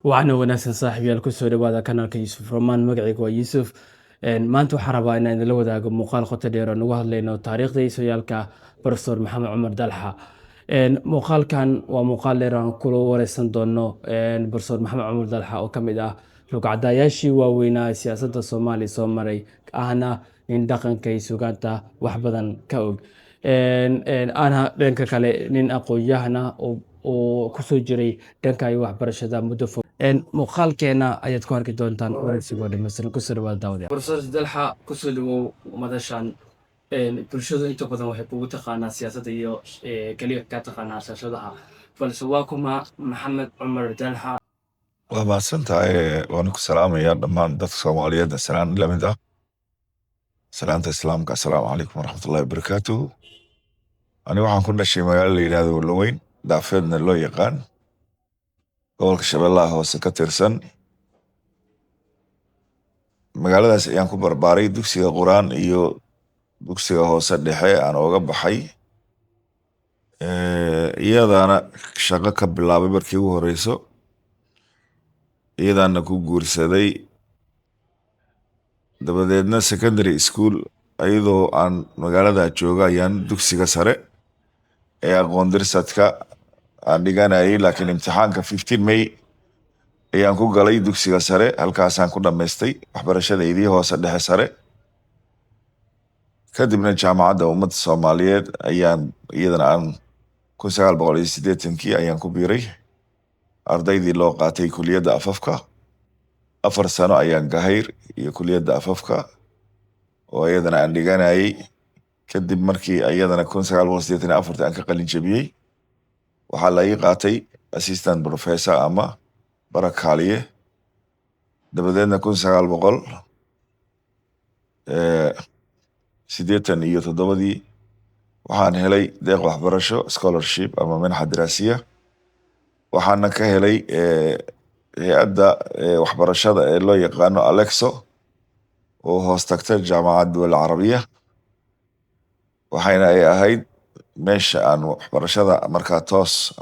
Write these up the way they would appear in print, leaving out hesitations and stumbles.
Waxaana wanaagsan, saaxiibayaal, kusoo dhawaada kanaalka Yuusuf Romaan. Magacayga waa Yuusuf. Maanta waxaan rabaa inaan idinla wadaago muuqaal qoto dheer oo nagu hadlayno taariikhda iyo sooyaalka Professor Maxamed Cumar Dalxa. Muuqaalkan waa muuqaal dheer aan kula wareysan doono Professor Maxamed Cumar Dalxa, oo ka mid ah rugcadayaashii waaweynaa ee siyaasadda Soomaaliya soo maray, ahna nin dhaqanka iyo suugaanta wax badan ka og, ahna dhanka kale nin aqoon-yahana oo kusoo jiray dhanka iyo waxbarashada muddo fog. Muuqaalkeena ayaad ku arki doontaan wareysigoo dhammaystiran. Kusoo dhawaada, daawadayaal. Professor Dalxa, kusoo dhawow madashan. Bulshadu inta badan waxay kugu taqaanaa siyaasadda iyo keliya kaa taqaanaa shaashadaha, balse waa kuma Maxamed Cumar Dalxa? Waa mahadsan tahay. Waana ku salaamayaa dhammaan dadka Soomaaliyeed salaan la mid ah salaanta Islaamka. Assalaamu calaykum waraxmatullahi wabarakaatuhu. Ani waxaan ku dhashay magaalo la yidhahdo Walaweyn, Daafeedna loo yaqaan, gobolka Shabeellaha Hoose ka tirsan. Magaaladaas ayaan ku barbaaray, dugsiga Qur-aan iyo dugsiga hoose dhexe aan ooga baxay. Iyadaana shaqo ka bilaabay markii ugu horeyso, iyadaana ku guursaday. Dabadeedna secondary school iyadoo aan magaalada jooga ayaan dugsiga sare ee aqoon dirsadka aan dhiganayay, laakiin imtixaanka 15 May ayaan ku galay dugsiga sare. Halkaasaan ku dhammaystay waxbarashadeydii hoose, dhexe, sare. Kadibna Jaamacadda Ummadda Soomaaliyeed ayaan iyadana aan 1980-kii ayaan ku biiray ardaydii loo qaatay kuliyadda afafka. 4 sano ayaan gahayr iyo kuliyadda afafka oo iyadana aan dhiganayay. Kadib markii iyadana 1984-tii aan ka qalin jabiyey, waxaa la ii qaatay assistant professor ama barakaaliye. Dabadeedna 1987-dii waxaan helay deeq waxbarasho, scholarship ama minxa diraasiya. Waxaana ka helay hay-adda waxbarashada ee loo yaqaano Alexo, oo hoos tagta Jaamacad Duwal Carabiya. Waxayna ay ahayd meesha aan waxbarashada markaa toos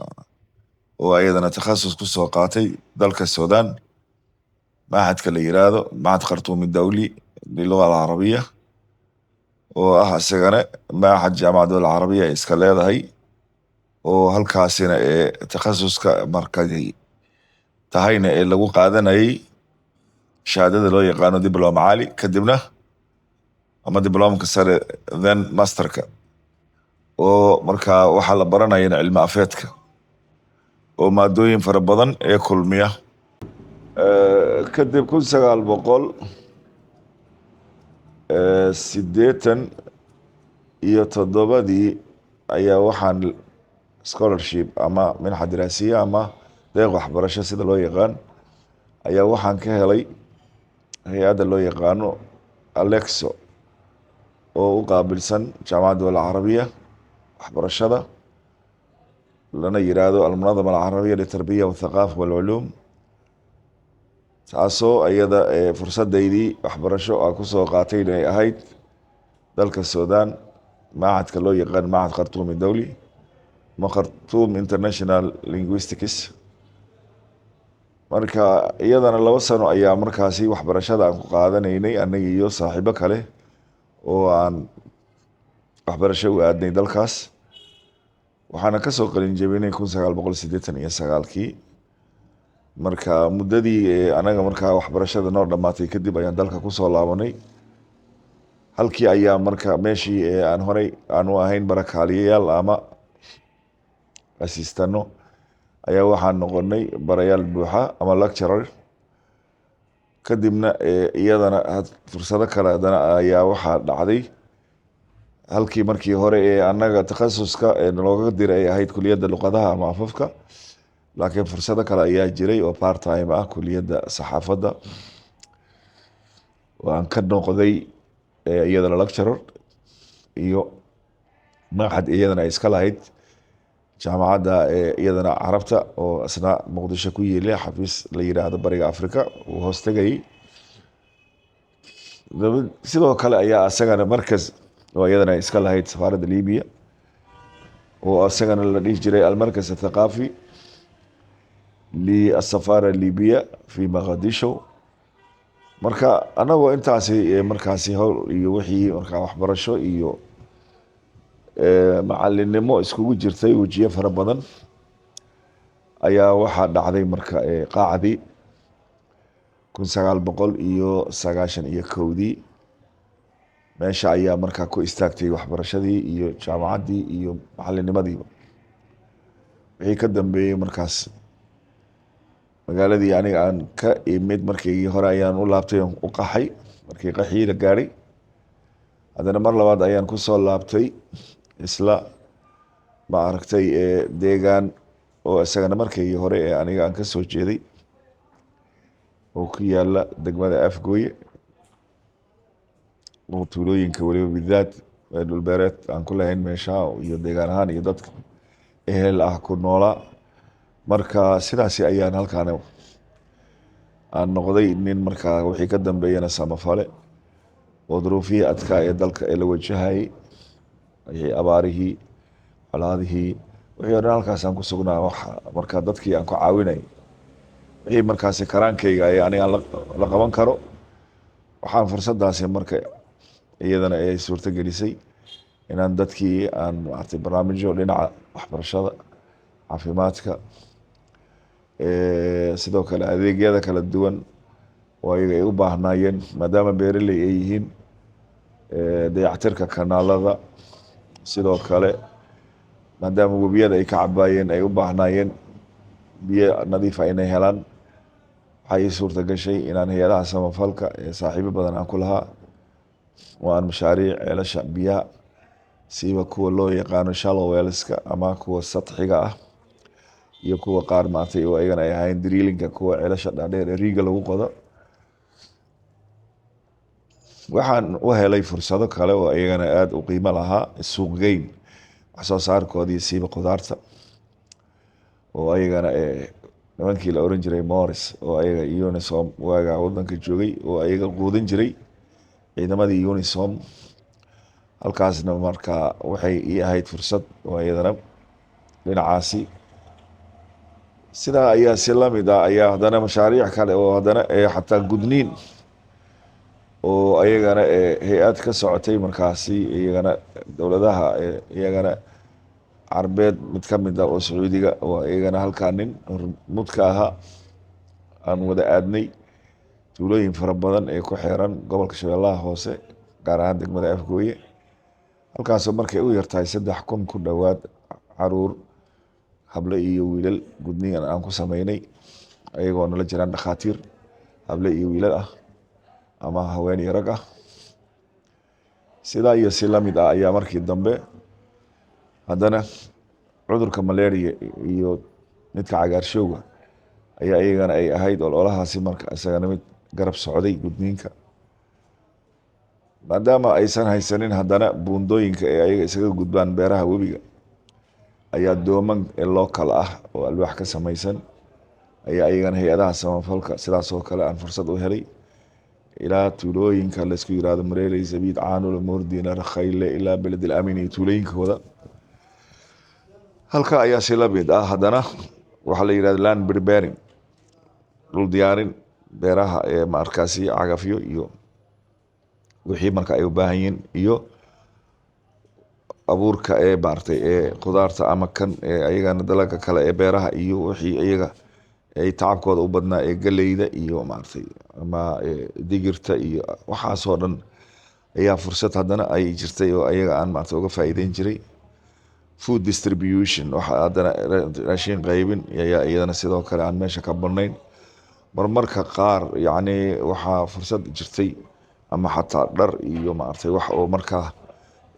oo ayadana takhasus kusoo qaatay dalka Sudan, machadka la yiraahdo Machad Khartuum Dawli liluga alcarabiya, oo ah isagana machad Jaamacad Duwal Carabiya ay iska leedahay, oo halkaasina ee takhasuska markay tahayna ee lagu qaadanayay shahaadada loo yaqaano diploma caali, kadibna ama diplomka sare, then masterka, oo markaa waxaa la baranayana cilmi afeedka oo maadooyin fara badan ee kulmiya. Kadib 1987-dii ayaa waxaan scholarship ama minxa diraasiya ama deeq waxbarasho sida loo yaqaan ayaa waxaan ka helay hay-adda loo yaqaano Alexo, oo u qaabilsan Jaamacadda Duwal Carabiya waxbarashada, lana yiraahdo Almunadama Alcarabiya Litarbiya Wathaqaafa Walculuum, taasoo iyada fursadeydii waxbarasho aan kusoo qaatay inay ahayd dalka Sudan, machadka loo yaqaan Machad Khartuum Dawli ama Khartuum International Linguistics. Marka iyadana 2 sano ayaa markaasi waxbarashada aan ku qaadanaynay, anaga iyo saaxiibo kale oo aan waxbarasho u aadnay dalkaas. Waxaana kasoo qalin jebinay 1989-kii. Marka muddadii anaga markaa waxbarashada noo dhamaatay kadib ayaan dalka kusoo laabanay. Halkii ayaa marka meeshii aan horey aan u ahayn barakaaliyayaal ama assistano ayaa waxaan noqonay barayaal buuxa ama lecturer. Kadibna iyadana fursado kale haddana ayaa waxaa dhacday, halkii markii hore ee annaga takhasuska ee nalooga diray ay ahayd kuliyadda luqadaha ama afafka, laakiin fursado kale ayaa jiray oo part time ah, kuliyadda saxaafadda, oo aan ka noqday iyadana lecturer, iyo machad iyadana ay iska lahayd Jaamacadda iyadana Carabta, oo isna Muqdisho ku yiilay, xafiis la yiraahdo Bariga Africa uu hoos tegayay. Sidoo kale ayaa isagana markas oo iyadana ay iska lahayd safaaradda Libiya, oo isagana la dhihi jiray Almarkas Athaqaafi. Lisafaara Libiya fi Maqadisho. Marka anagoo intaasi markaasi howl iyo wixii markaa waxbarasho iyo macalinimo iskugu jirtay, wejiyo fara badan ayaa waxaa dhacday marka qaacdii 1991-dii. Meesha ayaa markaa ku istaagtay waxbarashadii iyo jaamacaddii iyo macalinimadiiba. Wixii ka dambeeyey markaas, magaaladii aniga aan ka imid markii hore ayaan u laabtay, u qaxay. Markii qaxii la gaadhay, haddana mar labaad ayaan kusoo laabtay isla, ma aragtay, deegaan oo isagana markii hore ee aniga aan kasoo jeeday oo ku yaala degmada Afgooye, oo tuulooyinka weliba bidaad dhulbeereed aan ku lahayn meesha iyo deegaan ahaan iyo dadka ehel ah ku noolaa. Marka sidaasi ayaan halkaan aan noqday nin markaa wixii ka dambeeyana samafale oo duruufihii adkaa ee dalka ee la wajahayay, wixii abaarihii, colaadihii, wixii o dhan halkaasaan ku sugnaa. Wax marka dadkii aan ku caawinay wixii markaasi karaankayga ee aniga aan la qaban karo. Waxaan fursadaasi marka iyadana ay suurto gelisay inaan dadkii aan maaragtay barnaamijyo dhinaca waxbarashada, caafimaadka, sidoo kale adeegyada kala duwan oo ayaga ay u baahnaayeen, maadaama beeraley ay yihiin, dayactirka kanaalada, sidoo kale maadaama webiyada ay ka cabaayeen ay u baahnaayeen biyo nadiifa inay helaan. Waxaa ii suurta gashay inaan hay-adaha samafalka ee saaxiibo badan aan ku lahaa oo aan mashaariic ceelasha biyaha, siiba kuwa loo yaqaano shallow wellska ama kuwa satxiga ah, iyo kuwa qaar maaragtay oo ayagana ay ahayn drillinga, kuwa ceelasha dhaadheer ee riiga lagu qodo. Waxaan u helay fursado kale oo iyagana aada u qiimo lahaa, suuqgeyn wax soo saarkoodii, siiba khudaarta, oo ayagana nimankii la oran jiray Morris oo ayaga UNISOM waaga wadanka joogay oo ayaga quudin jiray ciidamadii UNISOM. Halkaasna marka waxay ii ahayd fursad oo iyadana dhinacaasi. Sidaa ayaa si lamid ah ayaa haddana mashaariic kale oo haddana xataa gudniin oo ayagana hay-ad ka socotay markaasi iyagana dowladaha iyagana Carbeed mid ka mid ah oo Sacuudiga oo iyagana halkaa nin hormuudka ahaa aan wada aadnay tuulooyin fara badan ee ku xeeran gobolka Shabeellaha Hoose, gaar ahaan degmada Afgooye, halkaasoo markay u yartahay 3000 ku dhowaad caruur, hable iyo wiilal, gudniin aan ku sameynay, ayagoo nala jiraan dhakhaatiir hable iyo wiilal ah ama haween iyo rag ah. Sidaa iyo si lamid ah ayaa markii dambe haddana cudurka malaria iyo midka cagaarshowga ayaa iyagana ay ahayd ololahaasi marka isagana mid garab socday gudniinka, maadaama aysan haysanin haddana buundooyinka ee ayaga isaga gudbaan beeraha webiga, ayaa dooman local ah oo alwaax ka samaysan ayaa iyagana hay-adaha samafalka sidaas oo kale aan fursad u helay ilaa tuulooyinka laysku yirahdo Mareerey, Sabiid, Caanul, Moordina, Rakhayle, ilaa Beledel Amin iyo tuulooyinkooda. Halka ayaa si lamid ah haddana waxaa la yirahda land preparing, dhul diyaarin beeraha ee markaasi cagafyo iyo wixii marka ay u baahan yihiin iyo abuurka ee maaragtay ee khudaarta ama kan ee ayagana dalaga kale ee beeraha iyo wixii iyaga ay tacabkooda u badnaa ee galeyda iyo maaragtay ama digirta iyo waxaasoo dhan ayaa fursad haddana ay jirtay oo ayaga aan maaragtay uga faa'iideyn jiray. Food distribution, waxa haddana raashin qaybin ayaa iyadana sidoo kale aan meesha ka badnayn. Marmarka qaar yacni waxaa fursad jirtay ama xataa dhar iyo maaragtay wax oo markaa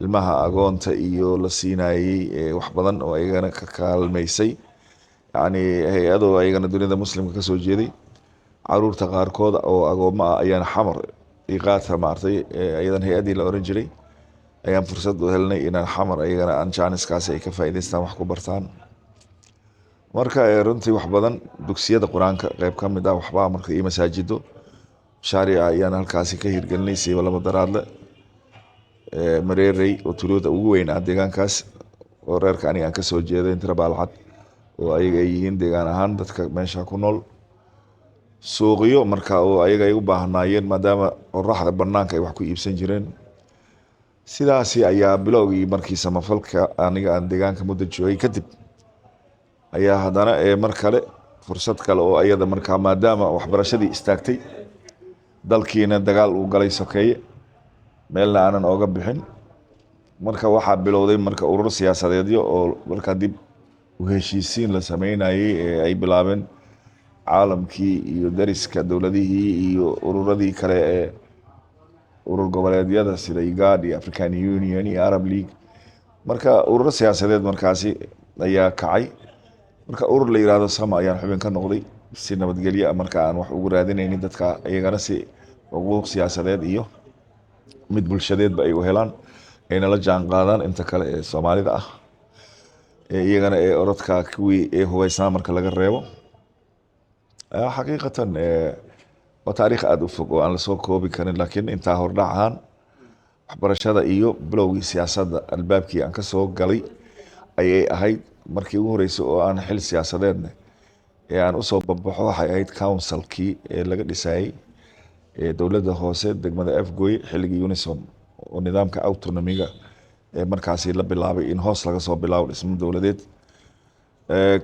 ilmaha agoonta iyo la siinayay, wax badan oo ayagana ka kaalmeysay, yacni hay-adoo ayagana dunida Muslimka kasoo jeeday, caruurta qaarkood oo agoommo ah ayaan Xamar iqaata maaragtay iyadan hay-addii la oran jiray ayaan fursad u helnay inaan Xamar ayagana aan jaaniskaasi ay ka faa'iidaystaan, wax ku bartaan. Marka runtii wax badan, dugsiyada Qur-aanka qeyb ka mid ah waxbaa marka iyo masaajido mashaariica ayaan halkaasi ka hirgelinay, siiba laba daraadle, Mareerey oo tuulada ugu weyn ah deegaankaas oo reerka aniga aan kasoo jeeday, Intra Baalcad oo ayaga ay yihiin deegaan ahaan dadka meesha ku nool, suuqyo marka oo ayaga ay u baahnaayeen maadaama qoraxda banaanka ay wax ku iibsan jireen. Sidaasi ayaa bilowgii markii samafalka aniga aan deegaanka muddo joogay kadib ayaa haddana ee mar kale fursad kale oo ayada markaa maadaama waxbarashadii istaagtay, dalkiina dagaal uu galay sokeeye, meelna aanan ooga bixin. Marka waxaa bilowday marka urur siyaasadeedyo oo markaa dib u heshiisiin la sameynayay ee ay bilaabeen caalamkii iyo dariska dowladihii iyo ururadii kale ee urur goboleedyada sida IGAD iyo African Union iyo Arab League. Marka ururo siyaasadeed markaasi ayaa kacay. Marka urur la yiraahdo Sama ayaan xubin ka noqday si nabadgelyo ah, marka aan wax ugu raadinaynin dadka iyagana si xuquuq siyaasadeed iyo mid bulshadeedba ay u helaan, ayna la jaan qaadaan inta kale ee Soomaalida ah ee iyagana ee orodka kuwii ee hubeysnaa marka laga reebo. Xaqiiqatan waa taariikh aada u fog oo aan lasoo koobi karin, laakiin intaa hordhac ahaan waxbarashada iyo bilowgii siyaasadda albaabkii aan kasoo galay ayay ahayd. Markii ugu horeysay oo aan xil siyaasadeedna ee aan usoo babaxo waxay ahayd councilkii ee laga dhisayay ee dowladda hoose degmada Afgoy xilligii Unisom oo nidaamka autonomiga ee markaasi la bilaabay in hoos laga soo bilaabo dhismo dowladeed.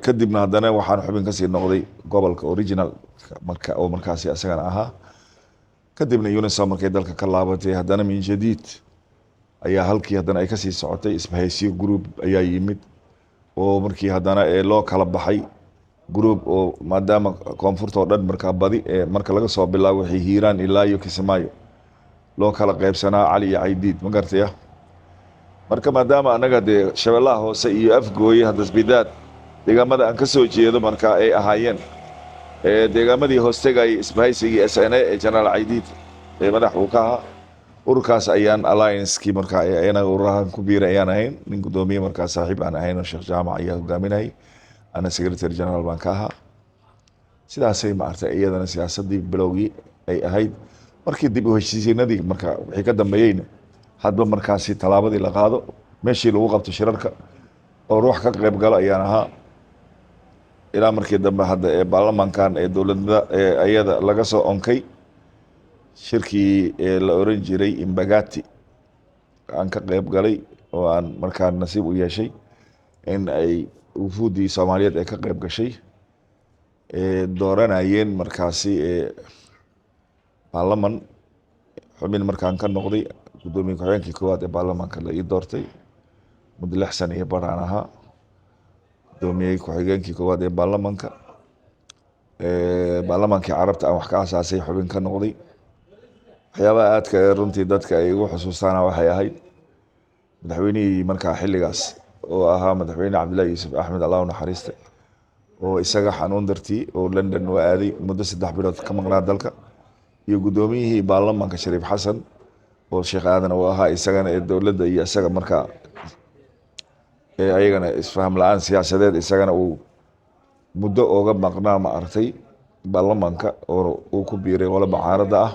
Kadibna haddana waxaan xubin kasii noqday gobolka original marka oo markaasi isagana ahaa. Kadibna Unisom markay dalka ka laabatay, haddana min jadiid ayaa halkii haddana ay kasii socotay. Isbahaysiyo group ayaa yimid oo markii haddana ee loo kala baxay group oo maadaama koonfurta oo dhan markaa badi ee marka laga soo bilaabo wixii Hiiraan ilaa iyo Kismaayo loo kala qaybsanaa Cali iyo Caydiid, ma garataya? Marka maadaama anaga dee Shabeellaha Hoose iyo Afgooye hadda bidaad deegaamada aan ka soo jeedo marka ay ahaayeen deegaamadii hoostegayay isbahaysigii SNA ee Jenaraal Caydiid ee madax uu ka ahaa, ururkaas ayaan alliancekii markaa anaga ururahan ku biiray ayaan ahayn nin guddoomiye markaa saaxiib aan ahayn oo Sheekh Jaamac ayaa hogaaminayay, ana secretary general baan ka ahaa. Sidaasay maaragtay iyadana siyaasaddii bilowgii ay ahayd. Markii dib u heshiisiinadii marka wixii ka dambeeyeyna, hadba markaasi tallaabadii la qaado, meeshii lagu qabto shirarka oo ruux ka qayb galo ayaan ahaa, ilaa markii dambe hadda ee baarlamaankan ee dowladda ee ayada laga soo onkay shirkii ee la oran jiray Imbagati aan ka qayb galay oo aan markaa nasiib u yeeshay in ay wufuuddii Soomaaliyeed ee ka qayb gashay ee dooranayeen markaasi ee baarlaman xubin markaan ka noqday guddoomiye ku-xigeenkii koowaad ee baarlamaanka la ii doortay. Muddo 6 sano iyo bar aan ahaa guddoomiye ku-xigeenkii koowaad ee baarlamaanka. Baarlamaankii Carabta aan wax ka asaasay xubin ka noqday. Waxyaabaha aadka ee runtii dadka ay igu xusuustaana waxay ahayd madaxweynihii markaa xilligaas oo ahaa Madaxweyne Cabdillahi Yuusuf Axmed, Allah u naxariista, oo isaga xanuun dartii oo London u aaday muddo 3 bilood ka maqnaa dalka, iyo guddoomiyihii baarlamaanka Shariif Xasan oo Sheekh Aadan uu ahaa isagana ee dowladda iyo isaga markaa ee ayagana isfaham la-aan siyaasadeed isagana uu muddo ooga maqnaa, ma aragtay, baarlamaanka oo uu ku biiray qolo mucaaradda ah.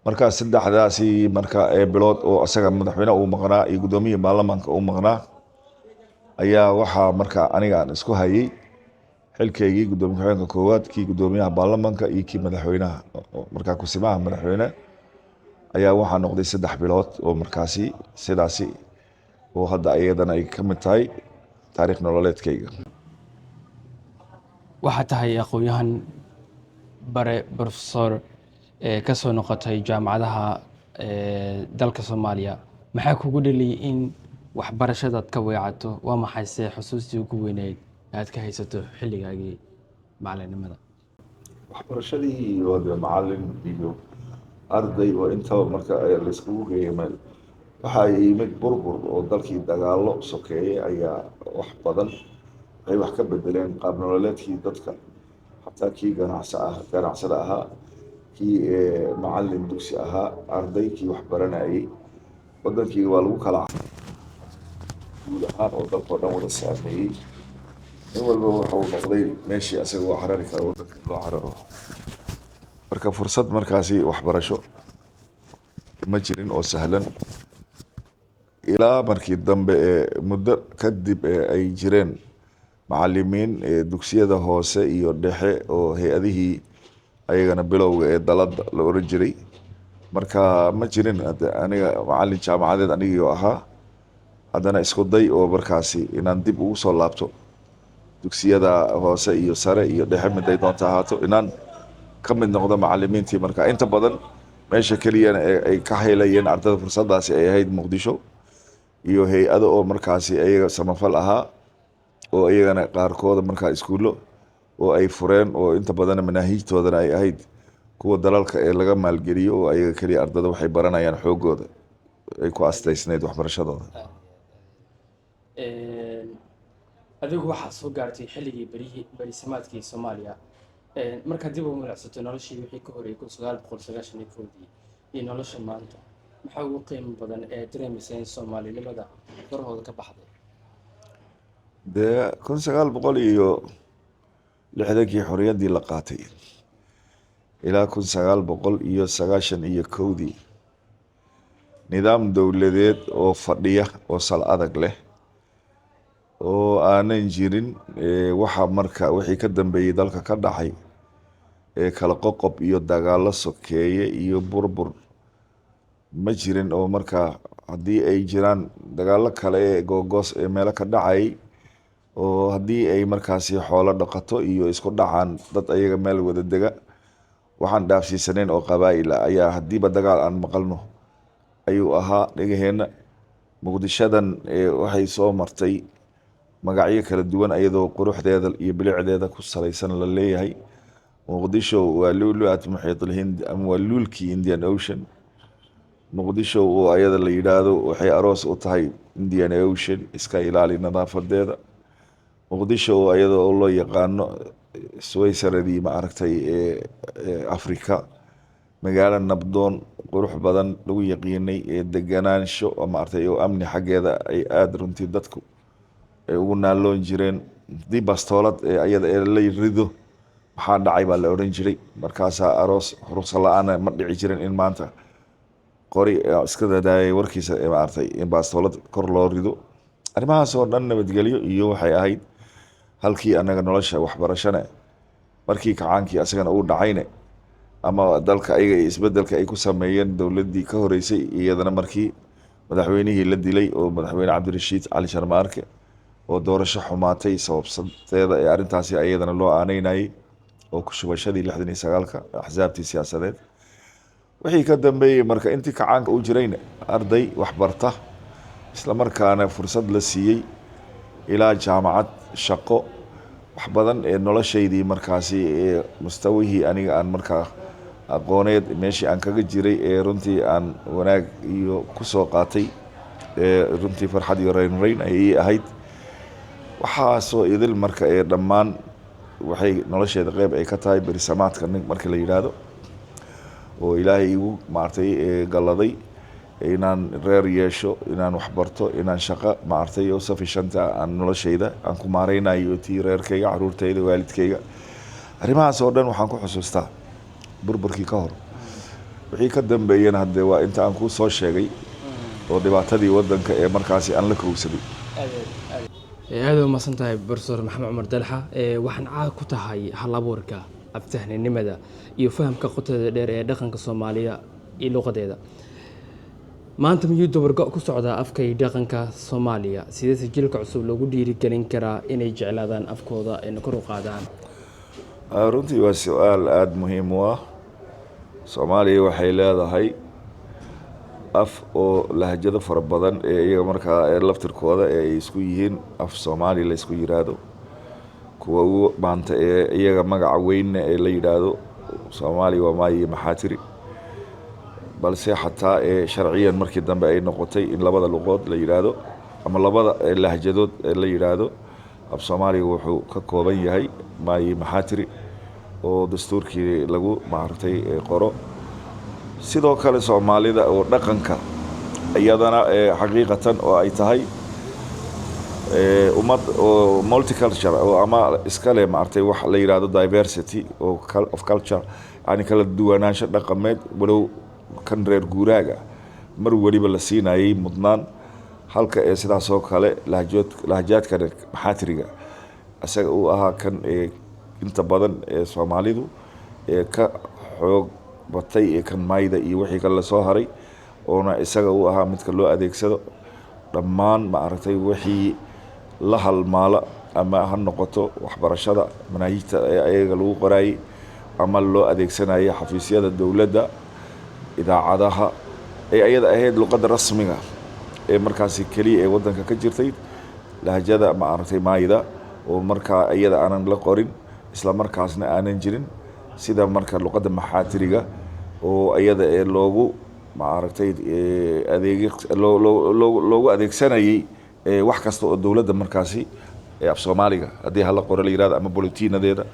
Marka saddexdaasi marka ee bilood oo isaga madaxweyne uu maqnaa iyo guddoomiyihii baarlamaanka uu maqnaa ayaa waxaa marka aniga aan isku hayay xilkaygii guddoomiye ku-xigeenka koowaad, kii guddoomiyaha baarlamaanka iyo kii madaxweynaha markaa kusimaha madaxweyne ayaa waxaa noqday 3 bilood oo markaasi sidaasi oo hadda iyadana ay ka mid tahay taariikh nololeedkayga. Waxaa tahay aqoon-yahan, bare, professor ee ka soo noqotay jaamacadaha ee dalka Soomaaliya. Maxaa kugu dhaliyay in waxbarashadaad ka weecato? Waa maxayse xusuustii ugu weyneyd aad ka haysato xilligaagii macalinimada? Waxbarashadii iyo de macalin iyo arday oo intaba marka layskugu geeyay meel, waxaa yimid burbur oo dalkii dagaallo sokeeye ayaa wax badan waxay wax ka bedeleen qaab nololeedkii dadka, xataa kii ganacsi ah ganacsada ahaa, kii macalin dugsi ahaa, arday kii wax baranayay. Wadankii waa lagu kala guud ahaan oo dalka oo dhan wada saameeyey. Nin walba wuxuu noqday meeshii asaga uu carari karo wadanka loo cararo. Marka fursad markaasi waxbarasho ma jirin oo sahlan, ilaa markii dambe ee muddo kadib ee ay jireen Macalimiin dugsiyada hoose iyo dhexe oo hay-adihii ayagana bilowga ee dalada la oran jiray. Marka ma jirin aniga macalin jaamacadeed anigii ahaa, haddana isku day oo markaasi inaan dib ugu soo laabto dugsiyada hoose iyo sare iyo dhexe, miday doonta ahaato, inaan ka mid noqdo macalimiintii. Marka inta badan meesha keliyana ee ay ka helayeen ardada fursadaasi ay ahayd Muqdisho iyo hay-ado oo markaasi ayaga samafal ahaa, oo iyagana qaarkooda markaa iskuullo oo ay fureen, oo inta badan manaahiijtoodana ay ahayd kuwa dalalka ee laga maalgeliyo, oo ayaga keliya ardada waxay baranayaan xooggooda ay ku astaysnayd waxbarashadooda. Adigu waxaad soo gaartay xilligii berihii berisamaadkii Soomaaliya. Markaad dib u milicsato noloshii wixii ka horreeyay 1991-dii iyo nolosha maanta, maxaa ugu qiimo badan ee dareemaysa in Soomaalinimada farahooda ka baxday? Dee, 1960-kii xorriyaddii la qaatay ilaa 1991-dii, nidaam dowladeed oo fadhiya oo sal adag leh oo aanan jirin. Waxa marka wixii ka dambeeyey dalka ka dhacay ee kala qoqob iyo dagaallo sokeeye iyo burbur ma jirin, oo markaa haddii ay jiraan dagaallo kale ee googoos ee meelo ka dhacay, oo haddii ay markaasi xoolo dhaqato iyo isku dhacaan dad ayaga meel wada dega, waxaan dhaafsiisanayn oo qabaa'il ah ayaa haddiiba dagaal aan maqalno ayuu ahaa dhegaheenna. Muqdishadan waxay soo martay magacyo kala duwan, iyadoo quruxdeeda iyo bilicdeeda ku salaysan la leeyahay Muqdisho waa lulu'at muxiit alhind ama waa luulkii Indian Ocean. Muqdisho oo ayada la yidhaahdo waxay aroos u tahay Indian Ocean, iska ilaali nadaafadeeda. Muqdisho oo ayada oo loo yaqaano Switzerlandii, ma aragtay, ee Africa, magaalo nabdoon, qurux badan lagu yaqiinay ee deganaansho oo maaragtay oo amni xaggeeda ay aada runtii dadku ay ugu naaloon jireen. Haddii bastoolad ee ayada ee la rido, maxaa dhacay baa la odhan jiray. Markaasaa aroos ruqsa la-aana ma dhici jirin in maanta qori iska dadaayay warkiisa ee maaragtay in bastoolad kor loo rido. Arrimahaas oo dhan nabadgelyo iyo waxay ahayd halkii anaga nolosha waxbarashane. Markii kacaankii asagana uu dhacayne ama dalka ayaga isbedelka ay ku sameeyeen dowladdii ka horeysay, iyadana markii madaxweynihii la dilay oo Madaxweyne Cabdirashiid Cali Sharmaarke oo doorasho xumaatay sababteeda ee arrintaasi ayadana loo aaneynayay oo ku shubashadii 69-ka axsaabtii siyaasadeed wixii ka dambeeyey. Marka intii kacaanka uu jirayna arday waxbarta, isla markaana fursad la siiyey ilaa jaamacad, shaqo, wax badan ee noloshaydii markaasi ee mustawihii aniga aan markaa aqooneed meeshii aan kaga jiray ee runtii aan wanaag iyo kusoo qaatay ee runtii farxad iyo raynrayn ay ii ahayd. Waxaasoo idil marka ee dhammaan waxay nolosheeda qeyb ay ka tahay berisamaadka nin marka la yidhaahdo, oo Ilaahay igu maaragtay galladay inaan reer yeesho, inaan waxbarto, inaan shaqo maaragtay oo sufficient aan noloshayda aan ku maareynayo, tii reerkayga, caruurtayda, waalidkayga. Arrimahaas oo dhan waxaan ku xusuustaa burburkii ka hor. Wixii ka dambeeyena haddee waa inta aan kuu soo sheegay oo dhibaatadii waddanka ee markaasi aan la kowsaday. Aada u mahadsan tahay, Professor Maxamed Cumar Dalxa. Waxaan caan ku tahay hal abuurka, aftahninimada iyo fahamka qotada dheer ee dhaqanka Soomaaliya iyo luqadeeda. Maanta miyuu dabargo ku socdaa afka iyo dhaqanka Soomaaliya? Sideese jiilka cusub loogu dhiirigelin karaa inay jeclaadaan afkooda ayna kor u qaadaan? Runtii waa su-aal aada muhiim u ah. Soomaaliya waxay leedahay af oo lahjado fara badan ee iyaga markaa ee laftirkooda ee ay isku yihiin af Soomaali la isku yiraahdo. Kuwa ugu maanta ee iyaga magaca weynna ee la yidhaahdo Soomaaliya waa Maayo iyo Maxaatiri, balse xataa ee sharciyan markii dambe ay noqotay in labada luqood la yidhaahdo ama labada lahjadood ee la yidhaahdo af Soomaaliga wuxuu ka kooban yahay Maayo iyo Maxaatiri, oo dastuurkii lagu maaragtay qoro. Sidoo kale Soomaalida oo dhaqanka iyadana xaqiiqatan oo ay tahay ummad oo multiculture oo ama iska leh maaragtay wax la yidhaahdo diversity oo of culture, yani kala duwanaansho dhaqameed, walow kan reer guuraaga mar weliba la siinayay mudnaan, halka ee sidaas oo kale lahjood lahjaadka maxaatiriga Isaga uu ahaa kan inta badan ee Soomaalidu ee ka xoog batay ee kan Mayda iyo wixii kale lasoo haray, oona isaga uu ahaa midka loo adeegsado dhammaan, maaragtay, wixii la halmaala, ama ha noqoto waxbarashada manaahijta ee ayaga lagu qoraayey, ama loo adeegsanayay xafiisyada dowladda, idaacadaha, ee ayada ahayd luqadda rasmiga ee markaasi keliya ee waddanka ka jirtay, lahjada, maaragtay, Maayda oo markaa iyada aanan la qorin, isla markaasna aanan jirin sida marka luqadda Maxaatiriga oo iyada ee loogu, maaragtay, adeeg loogu adeegsanayay wax kasta oo dowladda markaasi af Soomaaliga haddii hala qoro la yihahdo, ama bolitiinadeeda,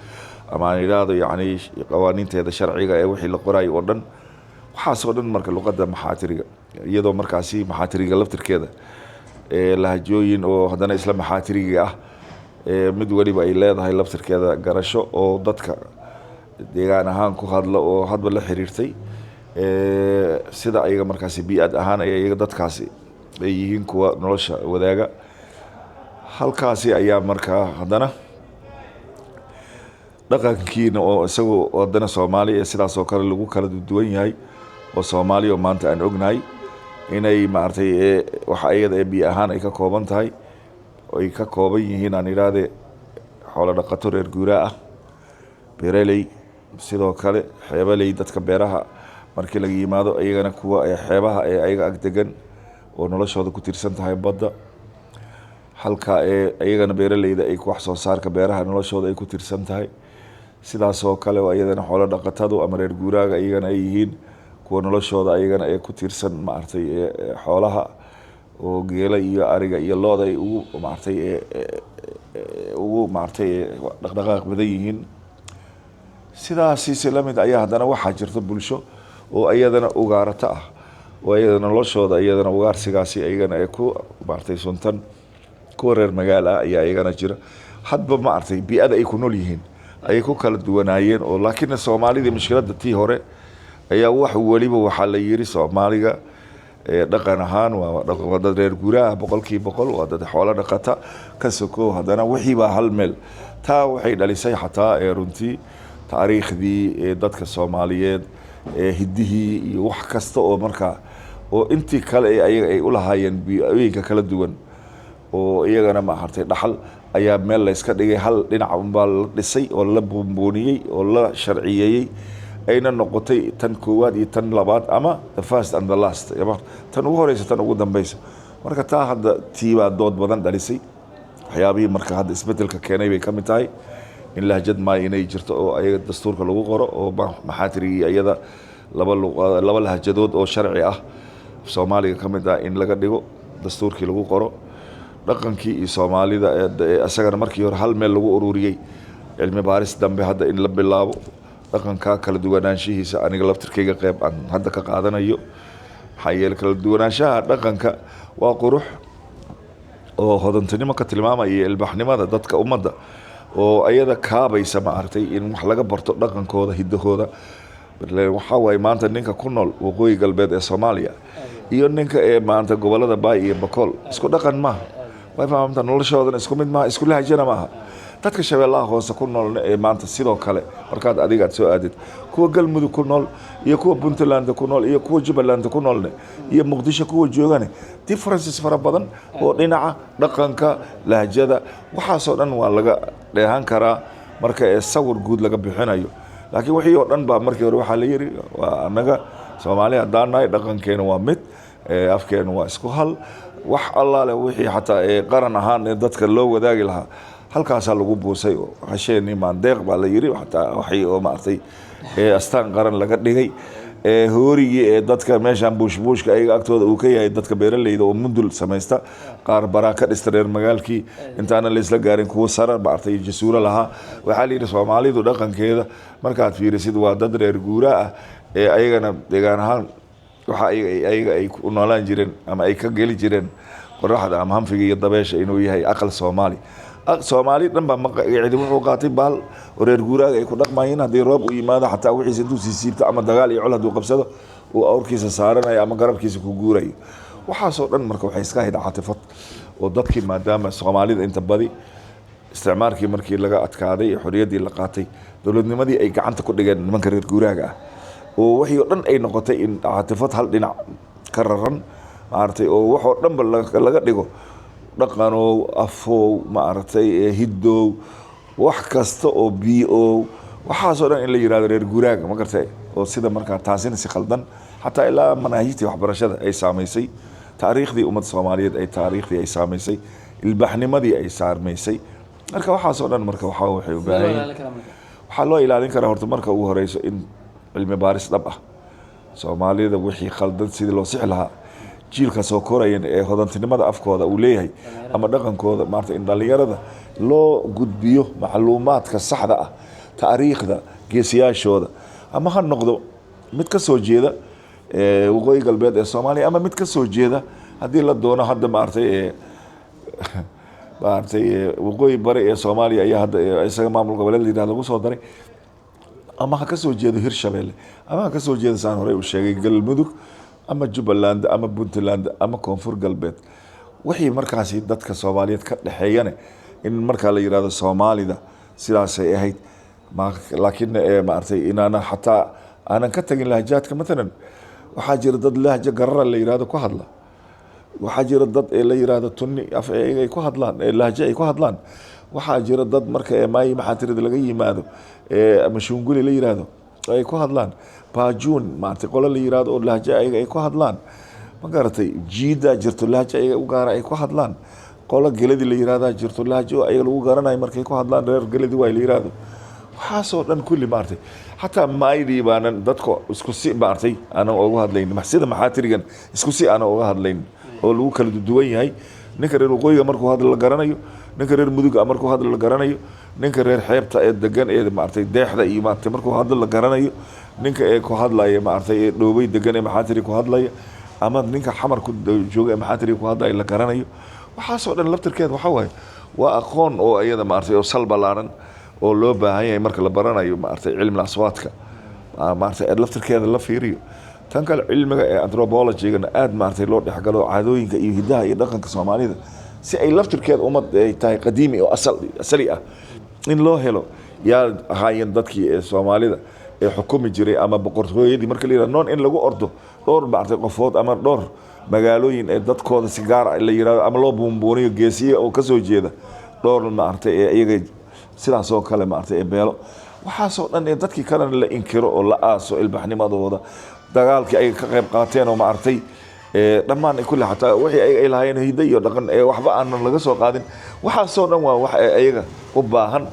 ama aan yidhaahdo yacni qawaaniinteeda sharciga ee wixii la qorayo oo dhan, waxaasoo dhan marka luqadda Maxaatiriga, iyadoo markaasi Maxaatiriga laftirkeeda lahajooyin oo haddana isla Maxaatiriga ah mid weliba ay leedahay laftirkeeda garasho oo dadka deegaan ahaan ku hadla oo hadba la xiriirtay sida ayaga markaasi bii'ad ahaan ay iyaga dadkaasi ay yihiin kuwa nolosha wadaaga. Halkaasi ayaa markaa haddana dhaqankiina oo isagu haddana Soomaaliya ee sidaas oo kale lagu kala duwan yahay, oo Soomaaliya oo maanta aan ognahay inay, maaragtay, waxa iyada ee biyo ahaan ay ka kooban tahay, ay ka kooban yihiin, aan idhaahde, xoolo dhaqato reer guuraa ah, beeraley, sidoo kale xeebaley, dadka beeraha markii laga yimaado iyagana kuwa ee xeebaha ee ayaga ag degan oo noloshooda ku tiirsan tahay badda, halka ee iyagana beeraleyda ay wax soo saarka beeraha noloshooda ay ku tiirsan tahay. Sidaas oo kale oo iyadana xoolo dhaqatadu ama reer guuraaga iyagana ay yihiin kuwa noloshooda ayagana ee ku tiirsan, maaragtay, xoolaha oo geela iyo ariga iyo lo'da ay ugu, maaragtay, ugu, maaragtay, dhaqdhaqaaq badan yihiin. Sidaasi si lamid ayaa haddana waxaa jirta bulsho oo iyadana ugaarata ah, oo iyadana noloshooda iyadana ugaarsigaasi iyagana ee ku, maaragtay, suntan. Kuwa reer magaal ah ayaa iyagana jira. Hadba, maaragtay, bii'ada ay ku nool yihiin ayay ku kala duwanaayeen oo laakiin Soomaalidii mushkiladda tii hore ayaa wax weliba waxaa la yiri Soomaaliga dhaqan ahaan waa dad reer guuraha 100%, waa dad xoolo dhaqata ka sokow, haddana wixii baa hal meel. Taa waxay dhalisay xataa ee runtii taariikhdii ee dadka Soomaaliyeed ee hiddihii iyo wax kasta oo markaa oo intii kale ee ayaga ay u lahaayeen bii'ooyinka kala duwan oo iyagana, maaragtay, dhaxal ayaa meel la iska dhigay. Hal dhinac unbaa la dhisay oo la buunbuuniyey oo la sharciyeeyey, ayna noqotay tan koowaad iyo tan labaad, ama the first and the last, ama tan ugu horeysa, tan ugu dambeysa. Marka taa hadda tiibaa dood badan dhalisay. Waxyaabihii marka hadda isbedelka keenay bay ka mid tahay in lahjad Maay inay jirto oo ayaga dastuurka lagu qoro, oo Maxaatirigii iyada laba laba lahjadood oo sharci ah Soomaaliga ka mid ah in laga dhigo, dastuurkii lagu qoro. Dhaqankii iyo Soomaalida isagana markii hore hal meel lagu ururiyey, cilmi baaris dambe hadda in la bilaabo dhaqanka kala duwanaanshihiisa, aniga laftirkayga qeyb aan hadda ka qaadanayo. Maxaa yeelay kala duwanaanshaha dhaqanka waa qurux oo hodantinimo ka tilmaamaya iyo ilbaxnimada dadka ummadda oo ayada kaabaysa, maaragtay, in wax laga barto dhaqankooda, hiddahooda. Waxaa waaye maanta ninka ku nool waqooyi galbeed ee Soomaaliya iyo ninka ee maanta gobolada Baay iyo Bakool isku dhaqan maaha, way fahamta, noloshoodana isku mid maaha, isku lahjana maaha. Dadka Shabeellaha Hoose ku noolna ee maanta sidoo kale markaad adiga aad soo aadid, kuwa Galmudug ku nool iyo kuwa Puntland ku nool iyo kuwa Jubbaland ku noolne iyo Muqdisho kuwa joogane, differences fara badan oo dhinaca dhaqanka, lahjada, waxaasoo dhan waa laga dheehan karaa marka ee sawir guud laga bixinayo. Laakiin wixii oo dhan baa markii hore waxaa la yiri waa annaga Soomaali haddaan nahay, dhaqankeena waa mid, afkeena waa isku hal, wax allaale wixii xataa ee qaran ahaan ee dadka loo wadaagi lahaa halkaasaa lagu buusay. Oo hasheeni maandeeq baa la yiri, xataa waxii oo, maaragtay, ee astaan qaran laga dhigay, ee hoorigii ee dadka meeshan buushbuushka ayaga agtooda uu ka yahay, dadka beeraleyda oo mundul samaysta, qaar baraa ka dhista, reer magaalkii intaana la isla gaarin kuwa sara, maaragtay, jasuuro lahaa. Waxaa la yidhi Soomaalidu dhaqankeeda markaad fiirisid waa dad reer guuraa ah ee ayagana deegaan ahaan waxa ayaga ay ku noolaan jireen ama ay ka geli jireen qoraxda ama hanfiga iyo dabeesha inuu yahay aqal Soomaali. Soomaali dhan baa maqacidi wuxuu qaatay baal oo reer guuraaga ay ku dhaqmayeen. Haddii roob u yimaado xataa wixiisa intuu siisiibto ama dagaal iyo col hadduu qabsado uu awrkiisa saaranayo ama garabkiisa ku guurayo. Waxaasoo dhan marka waxay iska ahayd caatifad oo dadkii maadaama Soomaalida inta badi Isticmaalkii markii laga adkaaday ee xorriyaddii la qaatay, dowladnimadii ay gacanta ku dhigeen nimanka reer guuraaga ah, oo wixii oo dhan ay noqotay in caatifad hal dhinac ka raran, maaragtay, oo waxoo dhanba laga dhigo dhaqanow, afow, maaragtay, hiddow, wax kasta oo biyo, waxaasoo dhan in la yirahdo reer guuraaga, ma garatay? Oo sida markaa taasina si khaldan xataa ilaa manaahijtii waxbarashada ay saamaysay, taariikhdii ummadda Soomaaliyeed ay taariikhdii ay saamaysay, ilbaxnimadii ay saamaysay. Marka waxaasoo dhan marka waxaa waxay u baahan yihiin, waxaa loo ilaalin karaa horta marka ugu horeyso in cilmi baaris dhab ah Soomaalida wixii khaldan sidii loo sixi lahaa, jiilka soo korayan ee hodantinimada afkooda uu leeyahay ama dhaqankooda, maarata, in dhalinyarada loo gudbiyo macluumaadka saxda ah, taariikhda geesiyaashooda, ama ha noqdo mid ka soo jeeda waqooyi galbeed ee Soomaaliya, ama mid ka soo jeeda haddii la doono hadda, maaragtay, maaragtay, waqooyi bari ee Soomaaliya ayaa hadda isaga maamul goboleed la yidhahdo lagu soo daray, ama ha ka soo jeedo Hirshabelle, ama ha ka soo jeedo, saan horey u sheegay, Galmudug ama Jubbaland ama Puntland ama Koonfur Galbeed. Wixii markaasi dadka Soomaaliyeed ka dhexeeyane in markaa la yidhahdo Soomaalida sidaasay ahayd. Laakiin maaragtay, inaana xataa aanan ka tagin lahjaadka. Matalan waxaa jira dad lahja garara la yidhahdo ku hadla, waxaa jira dad ee la yiraahdo tunni af ay ku hadlaan, ee lahje ay ku hadlaan, waxaa jira dad marka ee maayi maxaa tirada laga yimaado ee mashunguli la yiraahdo ay ku hadlaan, baajuun, maaragtay, qolo la yiraahdo oo lahje ayaga ay ku hadlaan, ma garatay? Jiida jirto, lahje ayaga u gaara ay ku hadlaan, qolo geladi la yiraahdaa jirto, lahjo ayaga lagu garanayo markay ku hadlaan, reer geladi waay la yiraahdo. Waxaasoo dhan kulli, maaragtay, xataa maaydii baanan dadka isku si, maaragtay, aanan uga hadlayn, sida maxaa tirigan isku si aanan uga hadlayn oo lagu kala duwan yahay. Ninka reer waqooyiga markuu hadlo la garanayo, ninka reer muduga markuu hadlo la garanayo, ninka reer xeebta ee degan ee, maaragtay, deexda iyo, maaragtay, markuu hadlo la garanayo, ninka ee ku hadlaya, maaragtay, ee dhoobay degan ee maxaa tiri ku hadlaya, ama ninka Xamar ku jooga ee maxaa tiri ku hadlaya la garanayo. Waxaasoo dhan laftirkeed waxaa waaye waa aqoon oo iyada, maaragtay, oo sal ballaaran oo loo baahan yahay marka la baranayo, maaragtay, cilmi aswaadka, maaragtay, laftirkeeda la fiiriyo. Tan kale, cilmiga ee anthropologygana aad, maaragtay, loo dhexgalo caadooyinka iyo hidaha iyo dhaqanka Soomaalida, si ay laftirkeeda ummad ay tahay qadiimi oo asal asali ah in loo helo. Yaa ahaayeen dadkii ee Soomaalida ee xukumi jiray ama boqortooyadii marka la yidhahdo noon in lagu ordo dhowr, maaragtay, qofood ama dhowr magaalooyin ee dadkooda si gaar ah la yidhahdo ama loo buunbuuniyo geesiye oo kasoo jeeda dhowr, maaragtay, ee iyaga sidaas oo kale, maaragtay, ee beelo, waxaasoo dhan ee dadkii kalena la inkiro oo la aaso ilbaxnimadooda, dagaalkii ay ka qayb qaateen oo, maaragtay, dhammaan kulli, xataa wixii ay lahaayeen hiddo iyo dhaqan ee waxba aanan laga soo qaadin. Waxaasoo dhan waa wax ayaga u baahan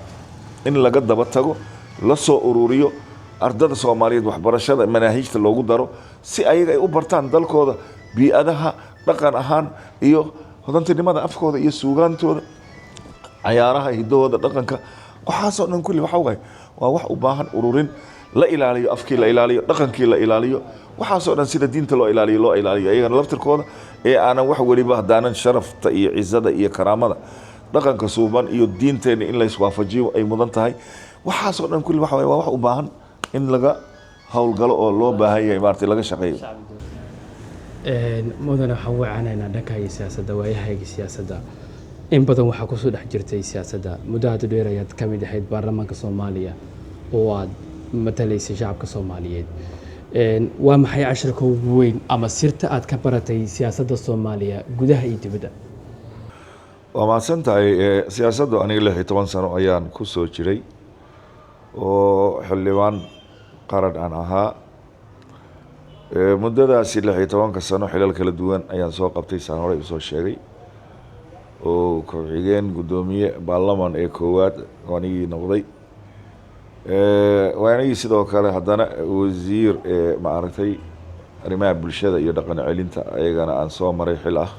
in laga daba tago, la soo ururiyo, ardada Soomaaliyeed waxbarashada manaahijta loogu daro, si ayaga ay u bartaan dalkooda, bii'adaha, dhaqan ahaan iyo hodantinimada afkooda iyo suugaantooda, cayaaraha hidahooda, dhaqanka. Waxaasoo dhan kulli waxa waaye waa wax u baahan ururin, la ilaaliyo afkii, la ilaaliyo dhaqankii, la ilaaliyo waxaasoo dhan sida diinta loo ilaaliyo loo ilaaliyo ayagana laftirkooda, ee aanan wax weliba haddaanan sharafta iyo cizada iyo karaamada dhaqanka suuban iyo diinteena in la iswaafajiyo ay mudan tahay. Waxaasoo dhan kulli waxa waaye waa wax u baahan in laga howlgalo oo loo baahan yahay, maaragtay, laga shaqeeyo. Mudane, waxaan wacanaynaa dhanka iyo siyaasadda, waayahayga siyaasadda. In badan waxaa kusoo dhex jirtay siyaasadda, muddo aad u dheer ayaad ka mid ahayd baarlamaanka Soomaaliya oo aad matalaysay shacabka Soomaaliyeed. Waa maxay casharka ugu weyn ama sirta aad ka baratay siyaasadda Soomaaliya gudaha iyo dibadda? Waa mahadsan tahay. Siyaasaddu aniga 16 sano ayaan ku soo jiray oo xildhibaan qaran aan ahaa. Muddadaasi 16-ka sano xilal kala duwan ayaan soo qabtay, saan horey usoo sheegay, oo ku-xigeen guddoomiye baarlaman ee koowaad anigii noqday, waa anigii sidoo kale haddana wasiir ee, maaragtay, arrimaha bulshada iyo dhaqan celinta ayagana aan soo maray xil ah.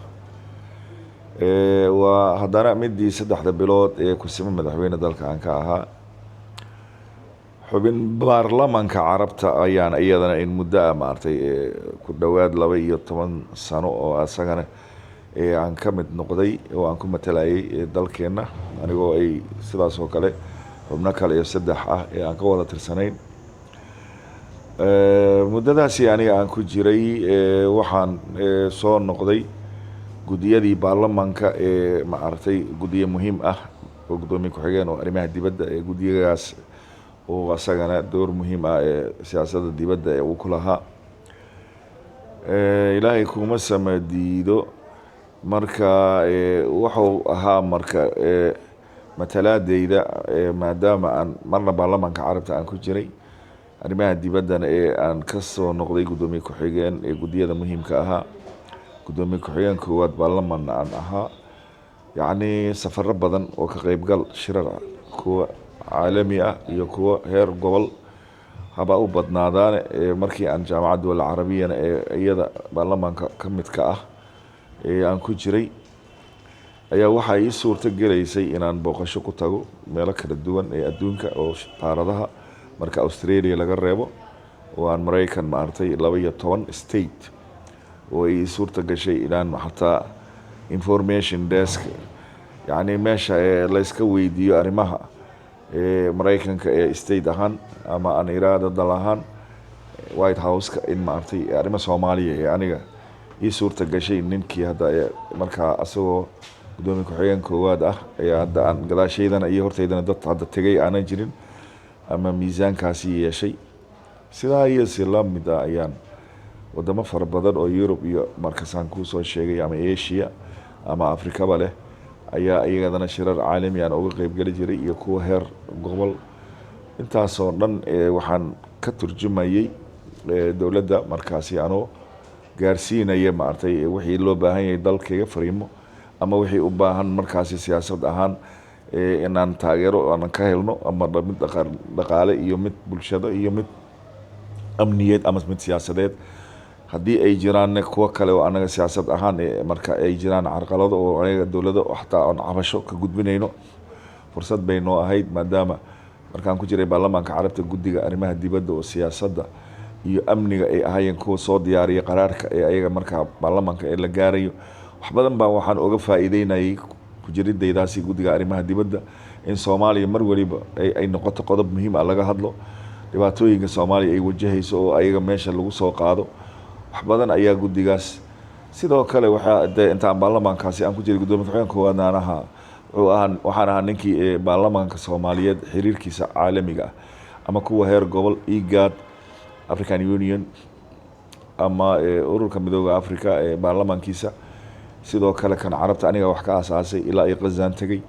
Waa haddana midii 3-da bilood ee kusimo madaxweyne dalka aan ka ahaa. Xubin baarlamanka Carabta ayaan iyadana in muddo ah, maaragtay, ku dhowaad 12 sano oo asagana aan ka mid noqday oo aan ku matalayay dalkeenna, anigoo ay sidaas oo kale xubno kale iyo saddex ah ee aan ka wada tirsanayn. Muddadaasi aniga aan ku jiray waxaan soo noqday guddiyadii baarlamanka ee, maaragtay, guddiyo muhiim ah. oo guddoomiye ku-xigeen oo arrimaha dibadda ee guddigaas oo asagana door muhiim ah ee siyaasadda dibadda ee uu ku lahaa. Ilaahay kuma sama diido. Marka wuxuu ahaa marka matalaadeyda, maadaama aan marna baarlamaanka Carabta aan ku jiray, arrimaha dibaddana ee aan ka soo noqday guddoomiye ku-xigeen ee guddiyada muhiimka ahaa, guddoomiye ku-xigeen koowaad baarlamaanna aan ahaa, yacni safaro badan oo ka qeybgal shirar ah, kuwa caalami ah iyo kuwa heer gobol haba u badnaadaane, ee markii aan Jaamacadda Dowladda Carabiyana ee iyada baarlamaanka ka midka ah ee aan ku jiray, ayaa waxaa ii suurto gelaysay inaan booqasho ku tago meelo kala duwan ee adduunka oo qaaradaha, marka Australia laga reebo, oo aan Maraykan maaragtay 12 state, oo ay ii suurta gashay inaan xataa information desk, yacni meesha ee layska weydiiyo arrimaha ee Maraykanka ee state ahaan ama aan iraahdo dal ahaan, White House-ka, in maaragtay arrimo Soomaaliya ee aniga ii suurta gashay, ninkii hadda ee markaa asagoo guddoomiye ku-xigeen koowaad ah ayaa hadda aan gadaashaydana iyo hortaydana dad hadda tegay aanan jirin ama miisaankaasi yeeshay. Sidaa iyo si la mid ah ayaan wadamo fara badan oo Yurub iyo markaasaan kuusoo sheegay ama Asia ama Afrikaba leh ayaa iyadana shirar caalami aan uga qeybgeli jiray iyo kuwa heer gobol. Intaasoo dhan waxaan ka turjumayay dowladda markaasi, anoo gaarsiinaya maaragtay wixii loo baahan yahay dalkayga fariimo ama wixii u baahan markaasi siyaasad ahaan inaan taageero aanan ka helno, ama mid dhaqaale iyo mid bulshado iyo mid amniyeed ama mid siyaasadeed. Haddii ay jiraan kuwo kale oo anaga siyaasad ahaan marka ay jiraan carqalado oo anaga dowlado xataa aan cabasho ka gudbinayno, fursad bay noo ahayd, maadaama markaan ku jiray baarlamaanka Carabta guddiga arrimaha dibadda oo siyaasadda iyo amniga ay ahaayeen kuwa soo diyaariya qaraarka ee ayaga markaa baarlamaanka ee la gaarayo. Wax badan baa waxaan uga faa'iideynayay kujiridaydaasi guddiga arrimaha dibadda in Soomaaliya mar waliba ay noqoto qodob muhiim ah, laga hadlo dhibaatooyinka Soomaaliya ay wajahayso oo ayaga meesha lagu soo qaado. Wax badan ayaa guddigaas. Sidoo kale waxaa dee intaan baarlamaankaasi aan ku jiray guddoomiye ku-xigeenka koowaadna aan ahaa, wuxuu ahaa, waxaan ahaa ninkii ee baarlamaanka Soomaaliyeed xiriirkiisa caalamiga ah ama kuwa heer gobol, IGAD, African Union ama Ururka Midooda Africa ee baarlamaankiisa, sidoo kale kan Carabta aniga wax ka aasaasay ilaa ay Qazaan tegey.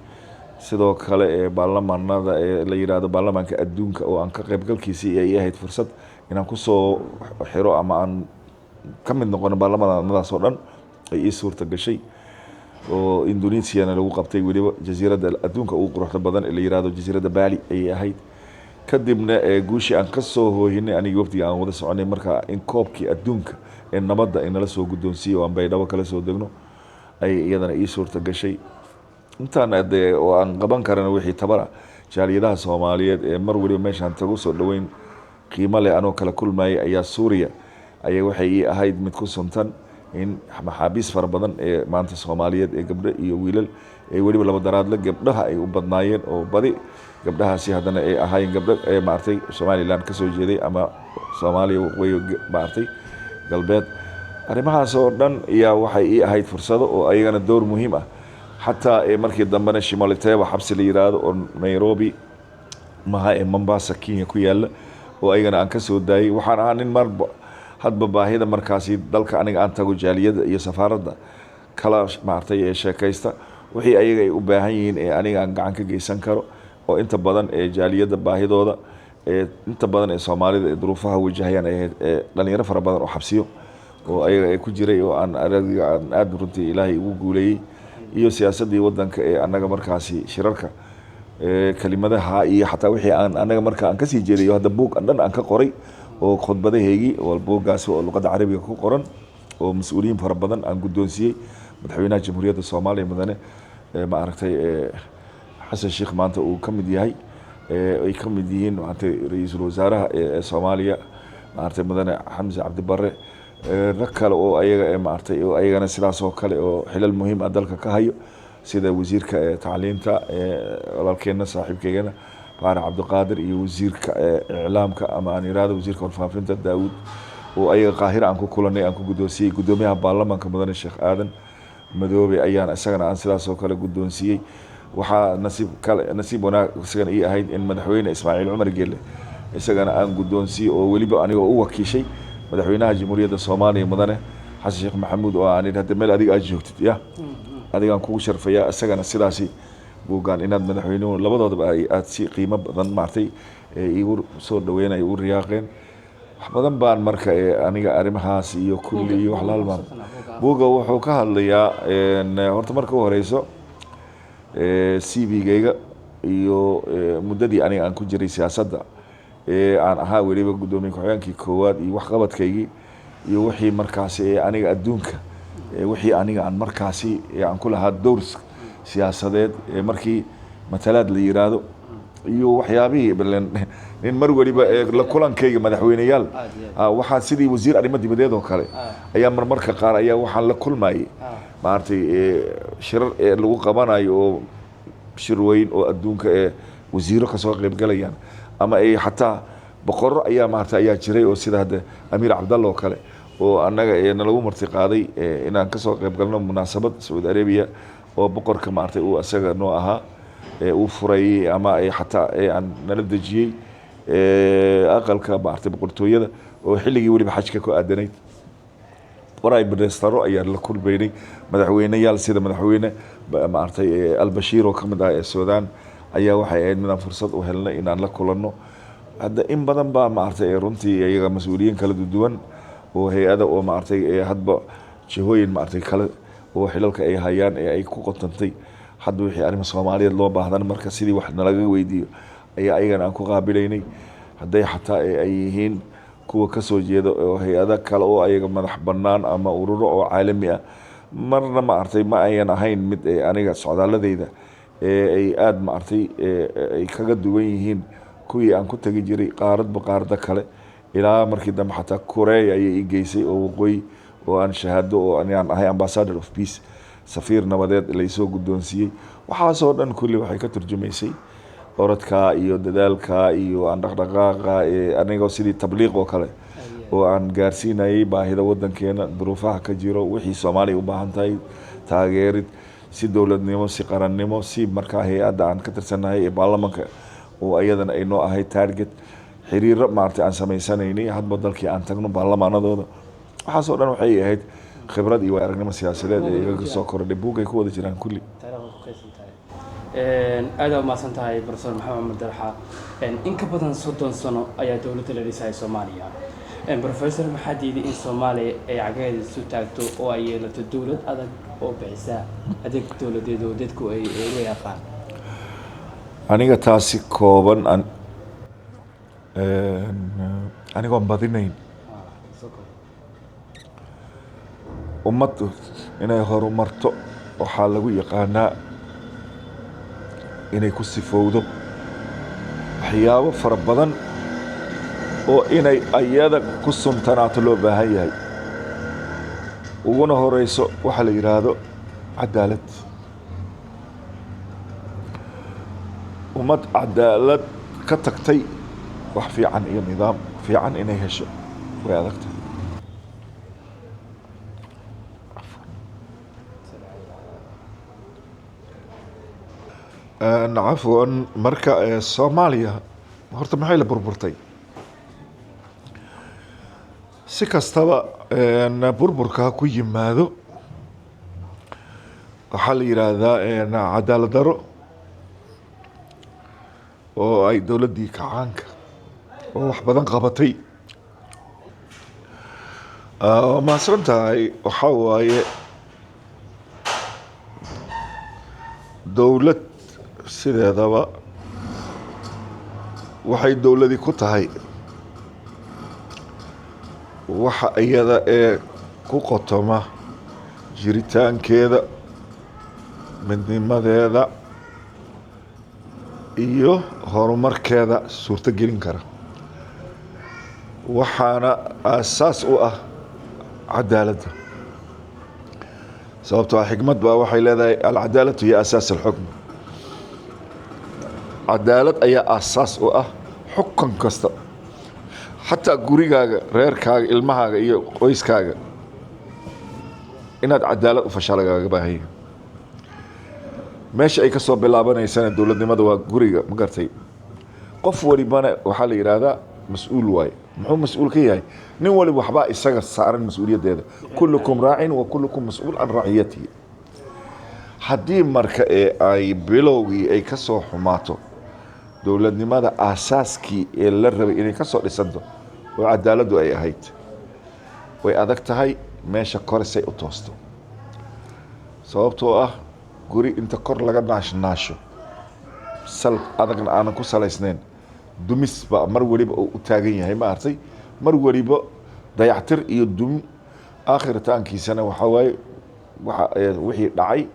Sidoo kale ee baarlamaanada ee la yiraahdo baarlamaanka adduunka oo aan ka qaybgalkiisii ay ahayd fursad inaan kusoo xiro ama aan ka mid noqono baarlamaanadaas oo dhan ay ii suurta gashay, oo Indonesiana lagu qabtay, weliba jasiiradda adduunka ugu quruxda badan ee la yiraahdo jasiiradda Bali ayay ahayd. Kadibna ee guushii aan ka soo hoohinay anigii wafdiga aan wada soconay marka in koobkii adduunka ee nabadda ay nala soo guddoonsiiyey oo aan Baydhabo kala soo degno ay iyadana ii suurta gashay. Intaan dee oo aan qaban karana wixii tabara, jaaliyadaha Soomaaliyeed ee mar waliba meeshaan tago soo dhoweyn qiimo leh anoo kala kulmayay ayaa Suuriya ayaa waxay ii ahayd mid ku suntan in maxaabiis fara badan ee maanta Soomaaliyeed ee gabdho iyo wiilal ee weliba laba daraadle gabdhaha ay u badnaayeen, oo badi gabdhahaasi haddana ay ahaayeen gabdho ee maaragtay Somaliland ka soo jeeday ama Soomaaliya waqooyi maaragtay galbeed. Arrimahaas oo dhan ayaa waxay ii ahayd fursado oo ayagana door muhiim ah. Xataa ee markii dambena Shimolitewa xabsi la yiraahdo oo Nairobi maha ee Mombasa, Kenya ku yaala, oo ayagana aan ka soo daayay. Waxaan ahaa nin marba hadba baahida markaasi dalka aniga aan tago jaaliyadda iyo safaaradda kala maaragtay ee sheekaysta wixii ayaga ay u baahan yihiin ee aniga aan gacan ka geysan karo, oo inta badan ee jaaliyadda baahidooda ee inta badan ee Soomaalida ee duruufaha wajahayaan ay ahayd ee dhalinyaro fara badan oo xabsiyo oo ayaga ay ku jiray, oo aan aniga aan aad runtii Ilaahay ugu guuleeyey, iyo siyaasaddii waddanka ee annaga markaasi shirarka ee kelimadaha iyo xataa wixii aan anaga marka aan kasii jeediyo. Hadda buug dhan aan ka qoray oo khudbadahaygii oo buuggaasi oo luqadda Carabiga ku qoran oo mas-uuliyiin fara badan aan guddoonsiiyey, madaxweynaha Jamhuuriyadda Soomaaliya mudane ma aragtay Xasan Sheikh maanta uu ka mid yahay, ay ka mid yihiin maaragtay ra-iisul wasaaraha ee Soomaaliya maaragtay mudane Xamse Cabdi Barre, rag kale oo ayaga ee maaragtay oo ayagana sidaas oo kale oo xilal muhiim ah dalka ka hayo, sida wasiirka tacliinta walaalkeena saaxiibkeygana Faarax Cabdiqaadir iyo wasiirka iclaamka ama aan iraahdo wasiirka warfaafinta Daawud, oo ayaga Qaahira aan ku kulanay aan ku guddoonsiiyey. Guddoomiyaha baarlamaanka mudane Sheekh Aadan Madoobe ayaan isagana aan sidaas oo kale guddoonsiiyey. Waxaa nasiib kale, nasiib wanaag isagana ii ahayd in Madaxweyne Ismaaciil Cumar Geelle isagana aan guddoonsiiyo, oo weliba anigoo u wakiishay Madaxweynaha Jamhuuriyadda Soomaaliya, Mudane Xasan Sheekh Maxamuud, oo aan idhi, hadda meel adiga aad joogtid ya adigaan kugu sharfayaa, isagana sidaasi buuggaan inaad madaxweynuhu labadoodaba ay aad si qiimo badan maartay iigu soo dhaweynay, ugu riyaaqeen. Wax badan baan marka aniga arrimahaas iyo kulli iyo wax la halmaam. Buugga wuxuu ka hadlayaa horta marka u horeyso CV-gayga iyo muddadii aniga aan ku jiray siyaasadda ee aan ahaa weliba guddoomiye ku-xigeenkii koowaad, iyo waxqabadkaygii iyo wixii markaasi ee aniga adduunka wixii aniga aan markaasi aan ku lahaa dowr siyaasadeed ee markii matalaad la yiraahdo, iyo waxyaabihii balen nin mar weliba ee la kulankayga madaxweyneyaal. Waxaan sidii wasiir arrimo dibadeed oo kale ayaa marmarka qaar ayaa waxaan la kulmayay maaragtay shirar ee lagu qabanayo, oo shir weyn oo adduunka ee wasiiro kasoo qayb galayaan, ama ay xataa boqorro ayaa maarata ayaa jiray, oo sida hadda Amiir Cabdalla oo kale oo annaga ee nalagu marti qaaday inaan kasoo qayb galno munaasabad Sacuudi Arabia, oo boqorka maaragtay uu isaga noo ahaa uu furay, ama ay xataa aan nala dejiyey aqalka maaragtay boqortooyada, oo xilligii weliba xajka ku aadanayd. Prime ministero ayaan la kulmaynay, madaxweyneyaal sida madaxweyne maaragtay Albashiir oo ka mid ah ee Suudaan ayaa waxay ahayd midaan fursad u helnay inaan la kulanno. Hadda in badan baa maaragtay runtii iyaga mas-uuliyiin kala duwan oo hay-ada oo maaragtay hadba jihooyin maaragtay kale oo xilalka ay hayaan ee ay ku qotantay, hadda wixii arrimo Soomaaliyeed loo baahdan marka sidii wax nalaga weydiiyo ayaa ayagana aan ku qaabilaynay, hadday xataa ay yihiin kuwa kasoo jeeda oo hay-ada kale oo ayaga madax bannaan ama ururo oo caalami ah. Marna maaragtay ma ayan ahayn mid aniga socdaaladeyda ee ay aada maaragtay ay kaga duwan yihiin kuwii aan ku tagi jiray qaaradba qaarada kale, ilaa markii dambe xataa Korea ayay ii geysay oo waqooyi, oo aan shahaado oo aan ahay ambassador of peace, safiir nabadeed, laysoo guddoonsiiyey. Waxaasoo dhan kulli waxay ka turjumaysay orodka iyo dadaalka iyo aan dhaqdhaqaaqa anigoo sidii tabliiq oo kale oo aan gaarsiinayay baahida wadankeena, duruufaha ka jiro, wixii Soomaaliya u baahan tahay taageerid, si dowladnimo, si qarannimo, si markaa hay-adda aan ka tirsanahay ee baarlamanka oo ayadana ay noo ahayd target, xiriiro maaragtay aan samaysanaynay hadba dalkii aan tagno baarlamaanadooda. Waxaasoo dhan waxay ahayd khibrad iyo aragnimo siyaasadeed ee igaga soo kordhay. Buugay ku wada jiraan kulli. Taariikhda ku kaydsan tahay. Aad aa umahadsan tahay, Professor Maxamed Cumar Dalxa. In ka badan 30 sano ayaa dowladda la dhisay Soomaaliya. Professor, maxaa diiday in Soomaaliya ay cagaheeda isu taagto oo ay yeelato dowlad adag oo bixisa adeeg dowladeed oo dadku ay u yaqaan? Aniga taasi kooban an anigoon badinayn, ummaddu inay horumarto waxaa lagu yaqaanaa inay ku sifowdo waxyaabo fara badan oo inay ayada ku suntanaato loo baahan yahay, uguna horeyso waxaa la yidhaahdo cadaalad. Ummad cadaalad ka tagtay wax fiican iyo nidaam fiican inay hesho way adagtahay. Cafwan, marka Soomaaliya horta maxay la burburtay? Si kastaba burburka ha ku yimaado, waxaa la yidhaahdaa cadaalad daro oo ay dowladdii kacaanka oo wax badan qabatay. Waa mahadsan tahay. Waxaa waaye dowlad sideedaba waxay dowladi ku tahay waxa iyada ee ku qotoma jiritaankeeda, midnimadeeda iyo horumarkeeda suurtogelin kara, waxaana aasaas u ah cadaaladda, sababtoo ah xikmad baa waxay leedahay: alcadaalatu hiya asaas alxukm. Cadaalad ayaa aasaas u ah xukun kasta, xataa gurigaaga, reerkaaga, ilmahaaga iyo qoyskaaga inaad cadaalad u fashaa lagaaga baahan yahay. Meesha ay kasoo bilaabanaysana dowladnimada waa guriga, ma gartay? Qof walibana waxaa la yidhaahdaa mas-uul waaye. Muxuu mas-uul ka yahay? Nin waliba waxbaa isaga saaran mas-uuliyaddeeda. Kullukum raacin wa kullukum mas-uul can raciyatihi. Haddii marka ee ay bilowgii ay ka soo xumaato dowladnimada, aasaaskii ee la rabay inay ka soo dhisanto oo cadaaladdu ay ahayd, way adag tahay meesha kore say u toosto, sababtoo ah guri inta kor laga naashnaasho, sal adagna aanan ku salaysnayn, dumis baa mar weliba uu u taagan yahay, ma artay? Mar weliba dayactir iyo dumi aakhiritaankiisana waxaa waaye waxa wixii dhacay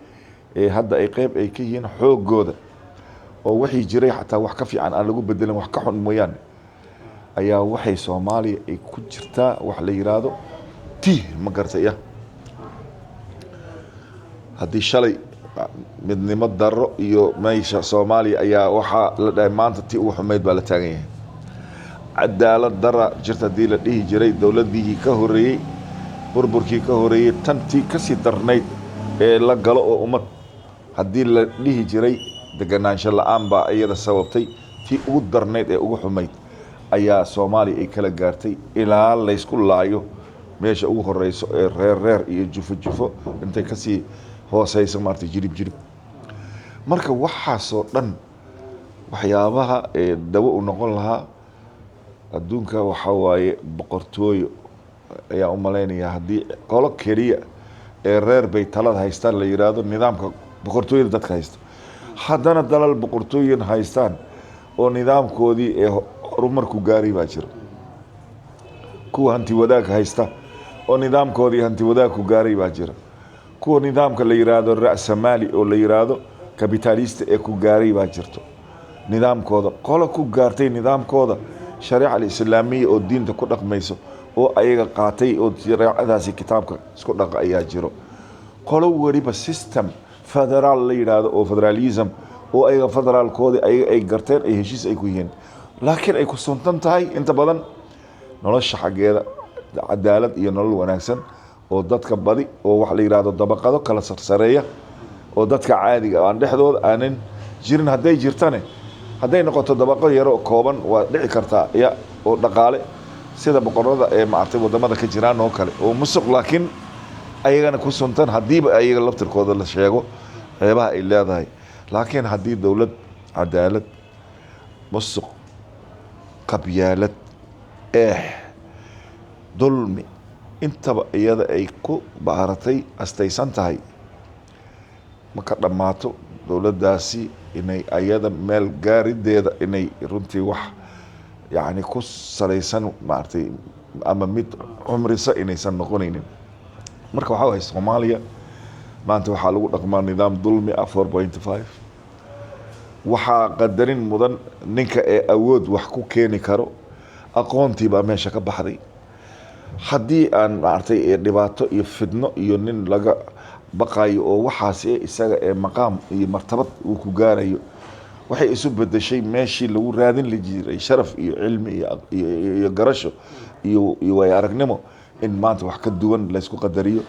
ee hadda ay qeyb ay ka yihiin xoogooda, oo wixii jiray xataa wax ka fiican aan lagu bedelin, wax ka xun mooyaane, ayaa waxay Soomaaliya ay ku jirtaa wax la yiraahdo tih, ma garatay? Ya haddii shalay midnimo daro iyo meesha Soomaaliya ayaa waxaa la dhahay, maanta tii ugu xumayd baa la taagan yahay. Cadaalad dara jirta haddii la dhihi jiray dowladihii ka horeeyey, burburkii ka horeeyey, tantii kasii darnayd ee la galo oo ummad haddii la dhihi jiray deganaansho la-aan baa iyada sababtay, tii ugu darnayd ee ugu xumayd ayaa Soomaaliya ay kala gaartay, ilaa laysku laayo meesha ugu horeyso ee reer reer iyo jufo jufo intay kasii hooseyso, maartay, jirib jirib. Marka waxaasoo dhan waxyaabaha ee dawo u noqon lahaa adduunka waxaa waaye boqortooyo ayaa u malaynayaa. Haddii qolo keliya ee reer bay talada haystaan la yiraahdo, nidaamka boqortooyada dadka haysta, haddana dalal boqortooyin haystaan oo nidaamkoodii ee horumarku gaaray baa jira. Kuwa hanti wadaag haysta oo nidaamkoodii hanti wadaagku gaaray baa jira. Kuwa nidaamka la yiraahdo ra'samaali oo la yiraahdo capitalist ee ku gaaray baa jirto nidaamkooda. Qolo ku gaartay nidaamkooda shareeca alislaamiya oo diinta ku dhaqmayso oo ayaga qaatay oo shareecadaasi kitaabka isku dhaqa ayaa jiro. Qolo weliba system federaal la yidhaahdo oo federalism oo ayaga federaalkoodii ayaga ay garteen, ay heshiis ay ku yihiin, laakiin ay ku suntan tahay inta badan nolosha xaggeeda cadaalad iyo nolol wanaagsan oo dadka badi oo wax la yidhaahdo dabaqado kala sarsareeya oo dadka caadiga aan dhexdooda aanan jirin. Hadday jirtane, hadday noqoto dabaqo yaro kooban, waa dhici kartaa ya oo dhaqaale sida boqorada ee maartay wadamada ka jiraan oo kale oo musuq, laakiin ayagana ku suntan haddiiba ayaga laftirkooda la sheego ceebaha ay leedahay. Laakiin haddii dowlad cadaalad, musuq, qabyaalad, eex, dulmi intaba iyada ay ku baaratay astaysan tahay, ma ka dhammaato dowladdaasi inay ayada meel gaarideeda inay runtii wax yacni ku salaysan, maaragtay, ama mid cumrisa inaysan noqonaynin. Marka waxaa waye, Soomaaliya maanta waxaa lagu dhaqmaa nidaam dulmi ah, 4.5. Waxaa qadarin mudan ninka ee awood wax ku keeni karo. Aqoontii baa meesha ka baxday. Haddii aan maaragtay dhibaato iyo fidno iyo nin laga baqayo oo waxaas isaga ee maqaam iyo martabad uu ku gaarayo, waxay isu bedeshay meeshii lagu raadin la jiray sharaf iyo cilmi iyo garasho iyo waayo aragnimo, in maanta wax ka duwan laysku qadariyo,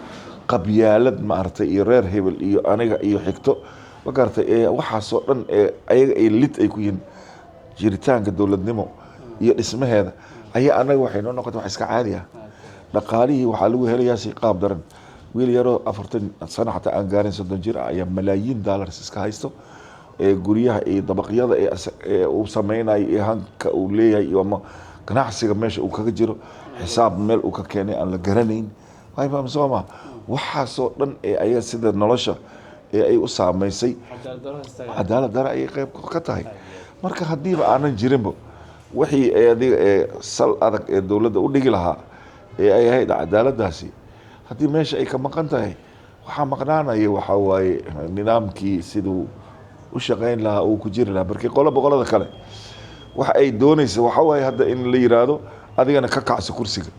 qabyaalad, maaragtay, iyo reer hebel iyo aniga iyo xigto, ma garatay? Ee waxaasoo dhan ee ayaga ay lid ay ku yihiin jiritaanka dowladnimo iyo dhismaheeda ayaa anaga waxay noo noqotay wax iska caadi ah. Dhaqaalihii waxaa lagu helayaa si qaab daran. Wiil yaroo 40 sano xataa aan gaarin, 30 jir ah, ayaa malaayiin dollars iska haysto ee guryaha iyo dabaqyada ee uu sameynayo iyo hanka uu leeyahay iyo ama ganacsiga meesha uu kaga jiro, xisaab meel uu ka keenay aan la garanayn. Way faham soo ma? Waxaasoo dhan ee ayaga sida nolosha ee ay u saameysay cadaalad dara ayay qayb ka tahay. Marka haddiiba aanan jirinba wixii ee adiga ee sal adag ee dowladda u dhigi lahaa ee ay ahayd cadaaladdaasi, haddii meesha ay ka maqan tahay, waxaa maqnaanaya waxaa waaye nidaamkii siduu u shaqayn lahaa uu ku jiri lahaa. Markii qolo boqolada kale waxa ay doonaysa waxaa waaye hadda in la yiraahdo adigana ka kacso kursiga.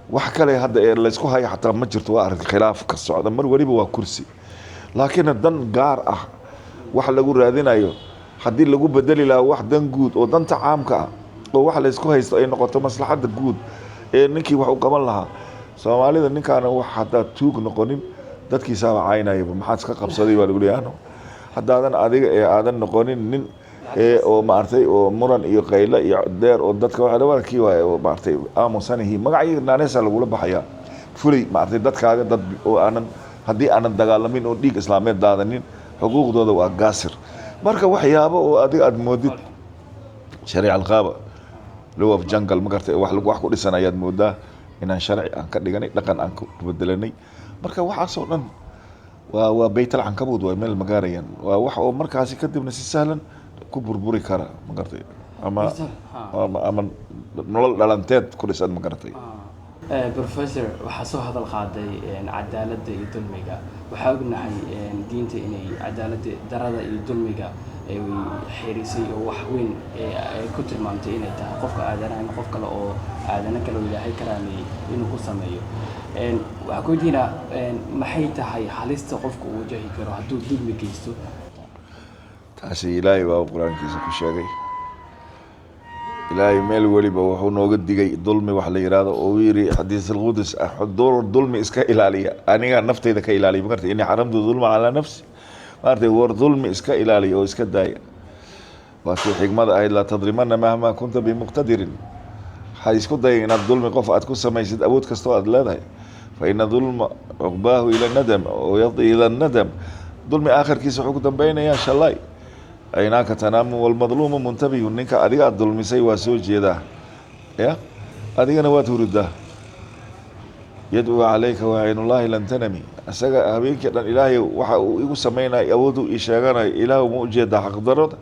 Wax kale hadda ee laysku hayo xataa ma jirto. Waa aragti khilaaf ka socda mar weliba waa kursi, laakiin dan gaar ah wax lagu raadinayo haddii lagu bedeli lahaa wax dan guud oo danta caamka ah oo wax laysku haysto ay noqoto maslaxadda guud ee ninkii wax u qaban lahaa Soomaalida. Ninkaana wax haddaad tuug noqonin, dadkiisaaba caynayaba, maxaad iska qabsaday baa lagu leeyahay. Ano Haddaadan adiga ee aadan noqonin nin oo maaragtay oo muran iyo qaylo iyo deer oo dadka waxa la kii waaye oo maaragtay aamusanihi magacyo naaneysa lagula baxayaa fulay maaragtay dadkaaga dad oo aanan haddii aanan dagaalamin oo dhiig islaameed daadanin xuquuqdooda waa gaasir. Marka waxyaabo oo adiga aada moodid shariica alqaaba, law of jungle, ma gartay, wax wax ku dhisan ayaad moodaa inaan sharci aan ka dhiganay, dhaqan aan ku bedelanay. Marka waxaasoo dhan waa baytal cankabuud, waa meel magaarayaan, waa wax oo markaasi kadibna si sahlan ku burburi kara, ma garatay, ama nolol dhalanteed ku dhisan, ma garatay. Professor, waxaa soo hadal qaaday cadaaladda iyo dulmiga. Waxaa ognahay diinta inay cadaaladda darada iyo dulmiga ay xirisay oo wax weyn ay ku tilmaamtay inay tahay qofka aadanaha in qof kale oo aadano kale oo Ilaahay karaameeyey inuu ku sameeyo. Waxaa ku weydiinaa, maxay tahay halista qofka uu wajahi karo hadduu dulmi geysto? Taasi Ilaahay baa Qur-aankiisa ku sheegay. Ilaahay meel weliba wuxuu nooga digay dulmi wax la yihahdo oo uu yidhi xadiis alqudus ah, dulmi iska ilaaliya, aniga naftayda ka ilaaliya, ma gartay, إني حرمت الظلم على نفسي. Maartay, war dulmi iska ilaaliya oo iska daaya. Waa tii xigmada ahayd: لا تظلمن مهما كنت بمقتدر. Ha isku dayin inaad dulmi qof aad ku samaysid awood kastoo aad leedahay. فإن الظلم عقباه إلى الندم ويفضي إلى الندم. Dulmi aakhirkiisa wuxuu ku dambeynayaa shalay. عيناك تنام والمظلوم منتبه. Ninka adiga aad dulmisay waa soo jeedaa, ya adigana waad hurudaa. يدعو عليك وعين الله لم تنم. Isaga habeenkii dhan Ilaahay waxa uu igu sameynaya awooduu ii sheeganayo, Ilaah ma ujeedaa xaqdarada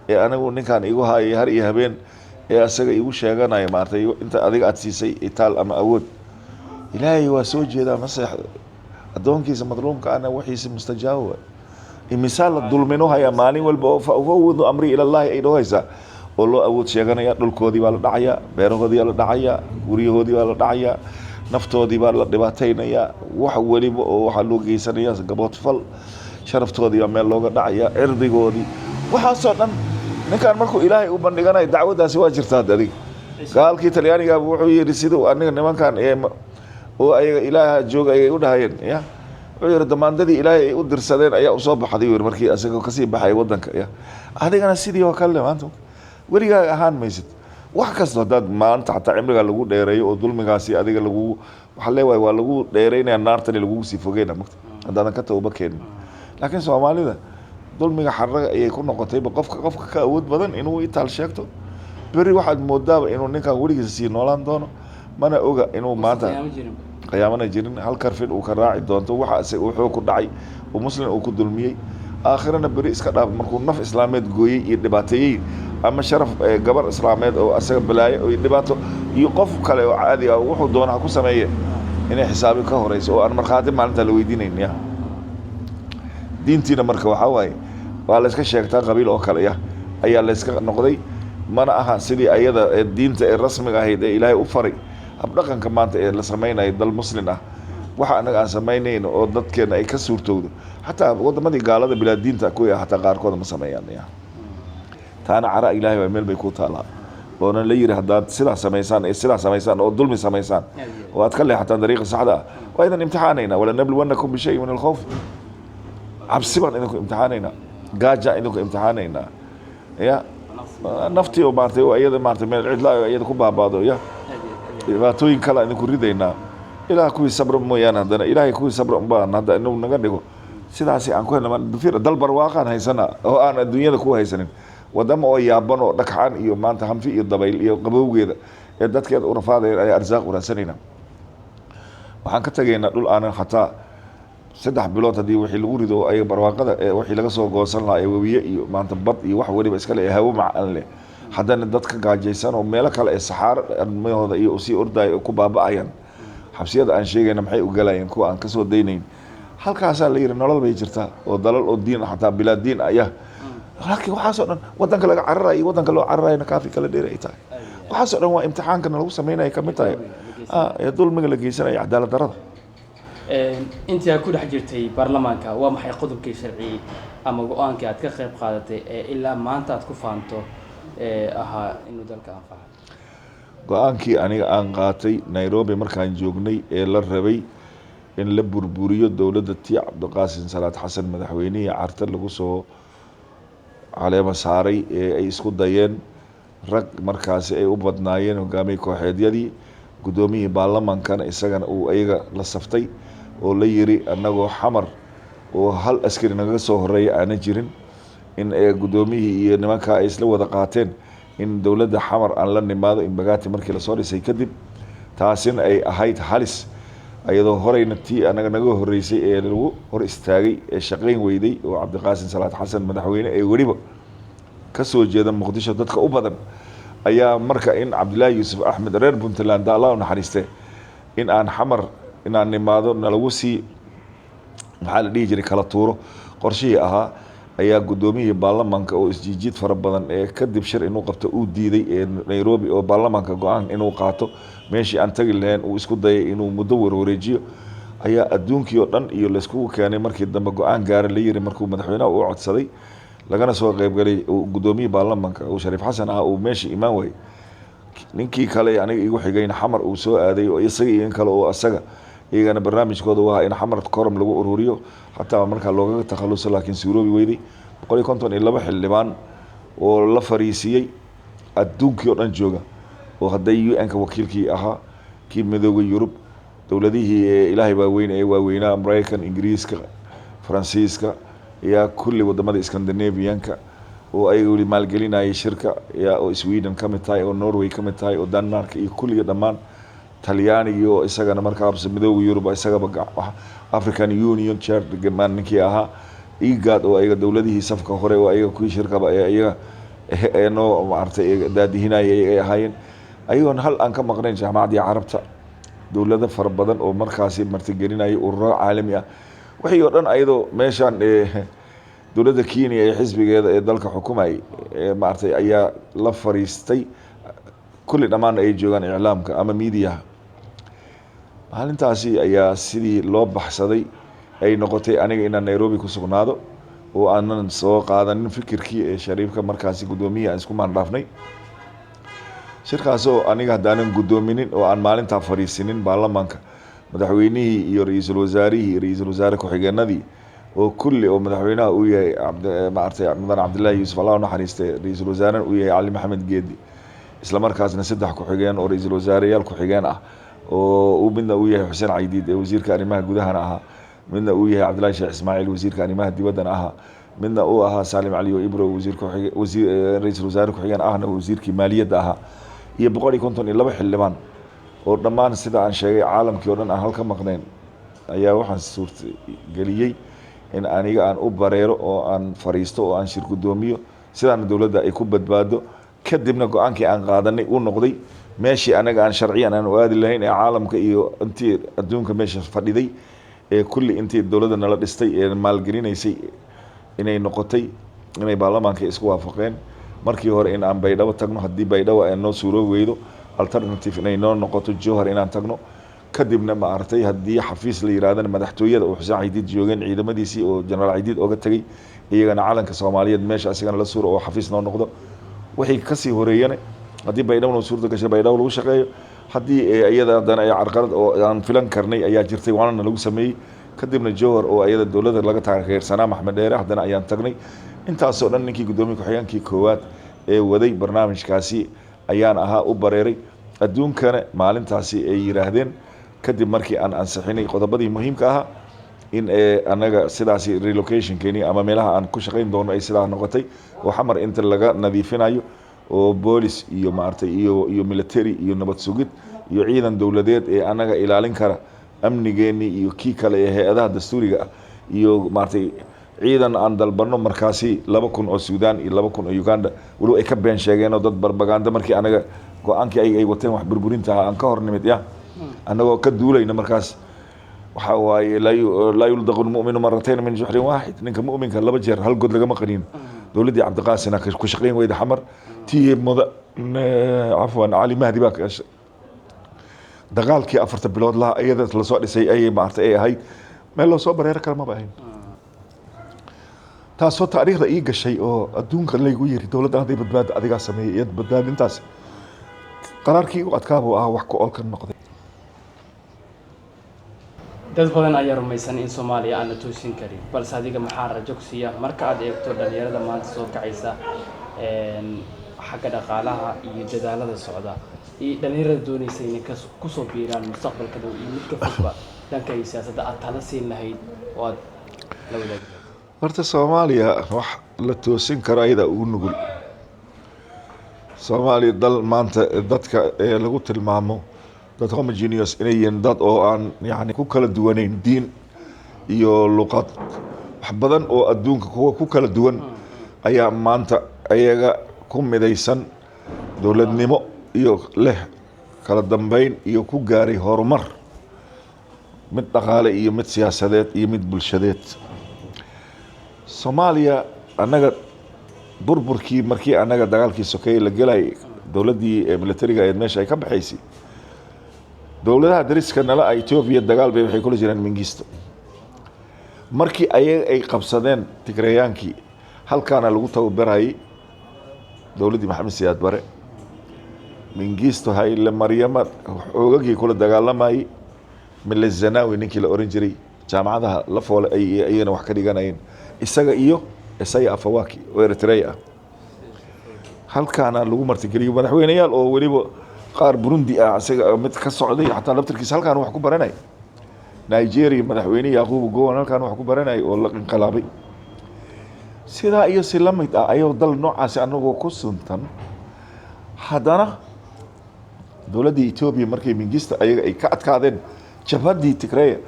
ee anigu ninkan igu hayay har iyo habeen ee asaga igu sheeganayo, maaragtay, inta adiga aad siisay itaal ama awood? Ilaahay waa soo jeedaa, ma seexdo. Addoonkiisa madluumka ana wixiisa mustajaabo waay. Imisaa la dulmino hayaa maalin walba oo فأفوض أمري إلى الله ay dhahaysaa oo loo awood sheeganaya. Dhulkoodii baa la dhacayaa, beerahoodii baa la dhacayaa, guryahoodii baa la dhacayaa, naftoodii baa la dhibaateynayaa, wax weliba oo waxaa loo geysanaya gaboodfal, sharaftoodii baa meel looga dhacaya, cirdigoodii, waxaasoo dhan. Ninkan markuu Ilaahay u bandhiganayo dacwadaasi waa jirtaa. Hadda adiga gaalkii Talyaaniga wuxuu yidhi siduu aniga nimankan ee oo ayaga Ilaaha jooga ayay u dhahayeen, ya wuxuu yihi damaandadii Ilaahay ay u dirsadeen ayaa usoo baxday, yiri, markii asagoo kasii baxay wadanka. Ya adigana sidii oo kale maanta weligaaga ahaan maysid. Wax kasta haddaad maanta xataa cimrigaa lagu dheereeyo oo dulmigaasi adiga lagu waxaa leewahay waa lagu dheereynaya, naartani lagugu sii fogeyna magta haddaadan ka tooba keenin. Laakiin Soomaalida dulmiga xaraga ayay ku noqotayba. Qofka ka awood badan inuu itaal sheegto, beri waxaad moodaaba inuu ninkan weligiisa sii noolaan doono. Mana oga inuu maanta Qiyaamo jirin. Qiyaamana jirin, hal karfin uu ka raaci doonto waxa isaga uu xoog ku dhacay uu muslim uu ku dulmiyey. Aakhirana beri iska dhaaf, markuu naf islaameed gooyey iyo dhibaateeyey ama sharaf gabar islaameed oo asaga balaayo iyo dhibaato iyo qof kale oo caadi ah wuxuu doona ha ku sameeye, inay xisaabi ka horeyso oo aan markhaati maalinta la weydiinayn. Ya diintiina marka waxaa waaye waa la iska sheegtaa, qabiil oo kale ya ayaa la iska noqday. Mana aha sidii ayada ee diinta ee rasmiga ahayd ee Ilaahay u faray. Habdhaqanka maanta ee la sameynayo dal muslin ah, waxa anaga aan samaynayno oo dadkeena ay ka suurtowdo, xataa wadamadii gaalada bilaa diinta kuwii ah xataa qaarkood ma sameeyaan. Ya taana cara Ilaahay waa meel bay ku taalaa oona la yiri haddaad sidaa samaysaan ee sidaa samaysaan oo dulmi samaysaan oo aad ka leexataan dariiqa saxda ah, waa idin imtixaanaynaa. ولنبلونكم بشيء من الخوف. Cabsi baan idinku imtixaanaynaa, gaajaan idinku imtixaanaynaa, ya naftii oo maartay oo iyada maartay meel cidla oo iyada ku baabaado, ya dhibaatooyin kale idinku ridaynaa ilaa kuwii sabra mooyaane. Haddana Ilaahay kuwii sabra unbaan hadda inuu naga dhigo sidaasi aan ku helna. Fir dal barwaaqaan haysana oo aan adduunyada ku haysanin, wadamo oo yaaban oo dhagxaan iyo maanta hanfi iyo dabayl iyo qabowgeeda ee dadkeeda u rafaadaya ayaa arsaaq u raadsanayna. Waxaan ka tagaynaa dhul aanan xataa 3 bilood haddii wixii lagu rido ay barwaaqada ee wixii laga soo goosan lahaa ee webiye iyo maanta bad iyo wax weliba iska le ee hawo macaan leh, haddana dadka gaajaysan oo meelo kale ee saxaaro armahooda iyo usii ordaya oo ku baaba'ayaan. Xabsiyada aan sheegayna maxay u galayeen kuwa aan kasoo daynayn? Halkaasaa la yidhi nolol bay jirtaa oo dalal oo diin xataa bilaa diin aya. Laakiin waxaasoo dhan wadanka laga cararayo iyo wadanka loo cararayona kaafi kala dheeri ay tahay. Waxaasoo dhan waa imtixaankana lagu sameynaya kamid tahay ee dulmiga la geysanaya, cadaalad darada. Intii aad ku dhex jirtay baarlamaanka, waa maxay qodobkii sharci ama go-aankii aad ka qayb qaadatay ee ilaa maanta aad ku faanto ee ahaa inuu dalka anfaca? Go-aankii aniga aan qaatay Nairobi markaan joognay ee la rabay in la burburiyo dowladda tii Cabdiqaasim Salaad Xasan, madaxweynihii Carte lagu soo caleemo saaray ee ay isku dayeen rag markaasi ay u badnaayeen hogaamiye kooxeedyadii, guddoomiyihii baarlamaankana isagana uu ayaga la saftay oo la yiri annagoo Xamar oo hal askari nagaga soo horeeya aana jirin, in guddoomiyihii iyo nimankaa ay isla wada qaateen in dowladda Xamar aan la nimaado Imbagati markii lasoo dhisay kadib. Taasina ay ahayd halis, ayadoo horeyna tii anaga naga horeysay ee lagu hor istaagay ee shaqeyn weyday oo Cabdiqaasim Salaad Xasan madaxweyne ee weliba ka soo jeeda Muqdisho dadka u badan ayaa marka in Cabdilaahi Yuusuf Axmed reer Puntland, Allah u naxariiste, in aan Xamar inaan nimaado nalagu sii, maxaa la dhihi jiray, kala tuuro qorshihii ahaa ayaa guddoomiyihii baarlamaanka oo isjiijiid fara badan ee kadib shir inuu qabto uu diiday ee Nairobi oo baarlamaanka go-aan inuu qaato meeshii aan tagi lahayn uu isku dayay inuu muddo warwareejiyo ayaa adduunkii oo dhan iyo layskugu keenay. Markii dambe go-aan gaara la yiri markuu madaxweynaha u codsaday lagana soo qeybgalay, guddoomiyihii baarlamaanka uu Shariif Xasan ah uu meesha imaan waayey, ninkii kale aniga igu xigayna Xamar uu soo aaday oo isaga iyo in kale oo asaga iyagana barnaamijkooda u ahaa in Xamar koram lagu ururiyo xataa markaa loogaga takhaluso, laakiin suuroobi weyday. 152 xildhibaan oo la fariisiiyey adduunkii oo dhan jooga oo hadday UN-ka wakiilkii ahaa, kii Midooda Yurub, dowladihii ee Ilaahay baa weyn ee waaweynaa, Maraykan, Ingiriiska, Faransiiska ayaa kulli wadamada Scandinavianka oo ayaga weli maalgelinayay shirka yaa oo Sweden ka mid tahay oo Norway ka mid tahay oo Denmark iyo kulliga dhammaan, Talyaanigii oo isagana markaa Midooda Yurub isagaba, African Union chairman ninkii ahaa, IGAD oo ayaga dowladihii safka hore oo ayaga kuwii shirkaba ee iyaga ee noo maaragtay daadihinayay ay ahaayeen, ayagoon hal aan ka maqnayn, Jaamacaddii Carabta, dowlado fara badan oo markaasi martigelinayay, ururo caalami ah, wixii oo dhan, ayadoo meeshaan dowladda Kenya ee xisbigeeda ee dalka xukumayay ee maaragtay ayaa la fariistay kulli dhammaan ay joogaan iclaamka ama miidiyaha. Maalintaasi ayaa sidii loo baxsaday ay noqotay aniga inaan Nairobi ku sugnaado oo aanan soo qaadanin fikirkii ee Shariifka markaasi guddoomiyihii aan isku maandhaafnay. Shirkaasoo aniga haddaanan guddoominin oo aan maalintaa fadhiisinin baarlamaanka, madaxweynihii iyo ra-iisul wasaarihii, ra-iisul wasaare ku-xigeenadii oo kulli oo madaxweynaha uu yahay maaragtay mudan Cabdillaahi Yuusuf, Allah u naxariiste, ra-iisul wasaarena uu yahay Cali Maxamed Geedi, isla markaasna saddex ku-xigeen oo ra-iisul wasaareyaal ku-xigeen ah oo uu midna uu yahay Xuseen Caydiid ee wasiirka arrimaha gudahana ahaa, midna uu yahay Cabdillahi Sheekh Ismaaciil wasiirka arrimaha dibaddana ahaa, midna uu ahaa Saalim Cali oo Ibro wasiir ku-xige wasiir ra-iisul wasaare ku-xigeen ahna wasiirkii maaliyadda ahaa, iyo 152 xildhibaan oo dhammaan sida aan sheegay caalamkii oo dhan aan halka maqnayn ayaa waxaan suurtageliyey in aniga aan u bareero oo aan fariisto oo aan shir guddoomiyo, sidaana dowladda ay ku badbaado. Kadibna go-aankii aan qaadanay uu noqday meeshii anaga aan sharciyan aan u aadi lahayn ee caalamka iyo intii adduunka meesha fadhiday ee kulli intii dowladda nala dhistay ee maalgelinaysay inay noqotay inay baarlamaanka isku waafaqeen markii hore in aan Baydhabo tagno, haddii Baydhabo ay noo suuroobi weydo alternative inay noo noqoto Jowhar inaan tagno, kadibna ma aragtay haddii xafiis la yirahdana madaxtooyada oo Xuseen Caydiid joogeen ciidamadiisii oo Jenaraal Caydiid oga tagay, iyagana calanka Soomaaliyeed meesha isagana la suuro oo xafiis noo noqdo. Wixii kasii horeeyana haddii Baydhabo suurta gashay Baydhabo lagu shaqeeyo, haddii iyada haddana ay carqalad oo aan filan karnay ayaa jirtay waana lagu sameeyey, kadibna Jowhar oo iyada dowladda laga taageersanaa Maxamed Dheere haddana ayaan tagnay. Intaasoo dhan ninkii guddoomiye ku-xigeenkii koowaad ee waday barnaamijkaasi ayaan ahaa u bareeray. Adduunkana maalintaasi ay yiraahdeen kadib markii aan ansixinay qodobadii muhiimka ahaa in anaga sidaasi relocation-keeni ama meelaha aan ku shaqayn doono ay sidaa noqotay oo Xamar inta laga nadiifinayo oo boolis iyo maaragtay iyo military iyo nabad sugid iyo ciidan dowladeed ee anaga ilaalin kara amnigeennii iyo kii kale ee hay-adaha dastuuriga ah iyo maaragtay ciidan aan dalbanno markaasi 2000 oo Suudaan iyo 2000 oo Uganda, weliba ay ka been sheegeen oo dad barbaganda markii anaga go-aankii ay wateen wax burburinta ahaa aan ka hor nimid ya annagoo ka duulayna. Markaas waxa waaye laa yuldaqu lmu'minu maratayn min juxrin waaxid, ninka mu'minka laba jeer hal god lagama qaniino. Dowladdii Cabdiqaasina ku shaqayn weyda Xamar, tii muda cafwan Cali Mahdi baa dagaalkii 4ta bilood laha iyada lasoo dhisay ayay maaragtay ay ahayd meel loo soo bareero kale maba ahayn. Taasoo taariikhda ii gashay oo adduunka laygu yiri dowladdan hadday badbaado adigaa sameeyey iyo badbaadintaas qaraarkii u adkaa buu ahaa wax ku oolka noqday. Dad badan ayaa rumaysan in Soomaaliya aan la toosin karin, balse adiga maxaa rajo ku siiya marka aad eegto dhalinyarada maanta soo kacaysa, xagga dhaqaalaha iyo dadaalada socda, iyo dhalinyarada doonaysa inay kusoo biiraan mustaqbalka dhow iyo midka fogba dhanka iyo siyaasadda, aad tala siin lahayd oo aad la wadaagi lahayd? Horta Soomaaliya wax la toosin karo ayadaa ugu nugul. Soomaaliya dal maanta dadka ee lagu tilmaamo dad homogeneous inay yihiin, dad oo aan yani ku kala duwanayn diin iyo luqad, wax badan oo adduunka kuwa ku kala duwan ayaa maanta ayaga ku midaysan dowladnimo iyo leh kala dambeyn iyo ku gaaray horumar, mid dhaqaale iyo mid siyaasadeed iyo mid bulshadeed. Soomaaliya annaga burburkii, markii annaga dagaalkii sokeeye la gelayay, dowladdii ee militariga ahayd meesha ay ka baxaysay, dowladaha dariska nala ah, Etoobiya dagaal bay waxay kula jiraan Mingisto. Markii ayaga ay qabsadeen Tigrayaankii, halkaana lagu tababarayay dowladdii Maxamed Siyaad Bare. Mingisto Hayle Maryama xoogagii kula dagaalamayay, Meles Zenawi ninkii la oran jiray, jaamacadaha la foole ay iyagana wax ka dhiganayeen, isaga iyo Isaya Afawaki oo Eritrea ah, halkaana lagu martigeliyo madaxweyneyaal oo weliba qaar Burundi ah, isaga mid ka socday xataa laftarkiisa halkaan wax ku baranay. Nigeria madaxweyne Yaqubu Gowon halkaan wax ku baranay oo la inqilaabay. Sidaa iyo si la mid ah ayuu dal noocaasi anagoo ku suntan, haddana dowladdii Etoobiya markay Mingista ayaga ay ka adkaadeen jabhaddii Tigreya,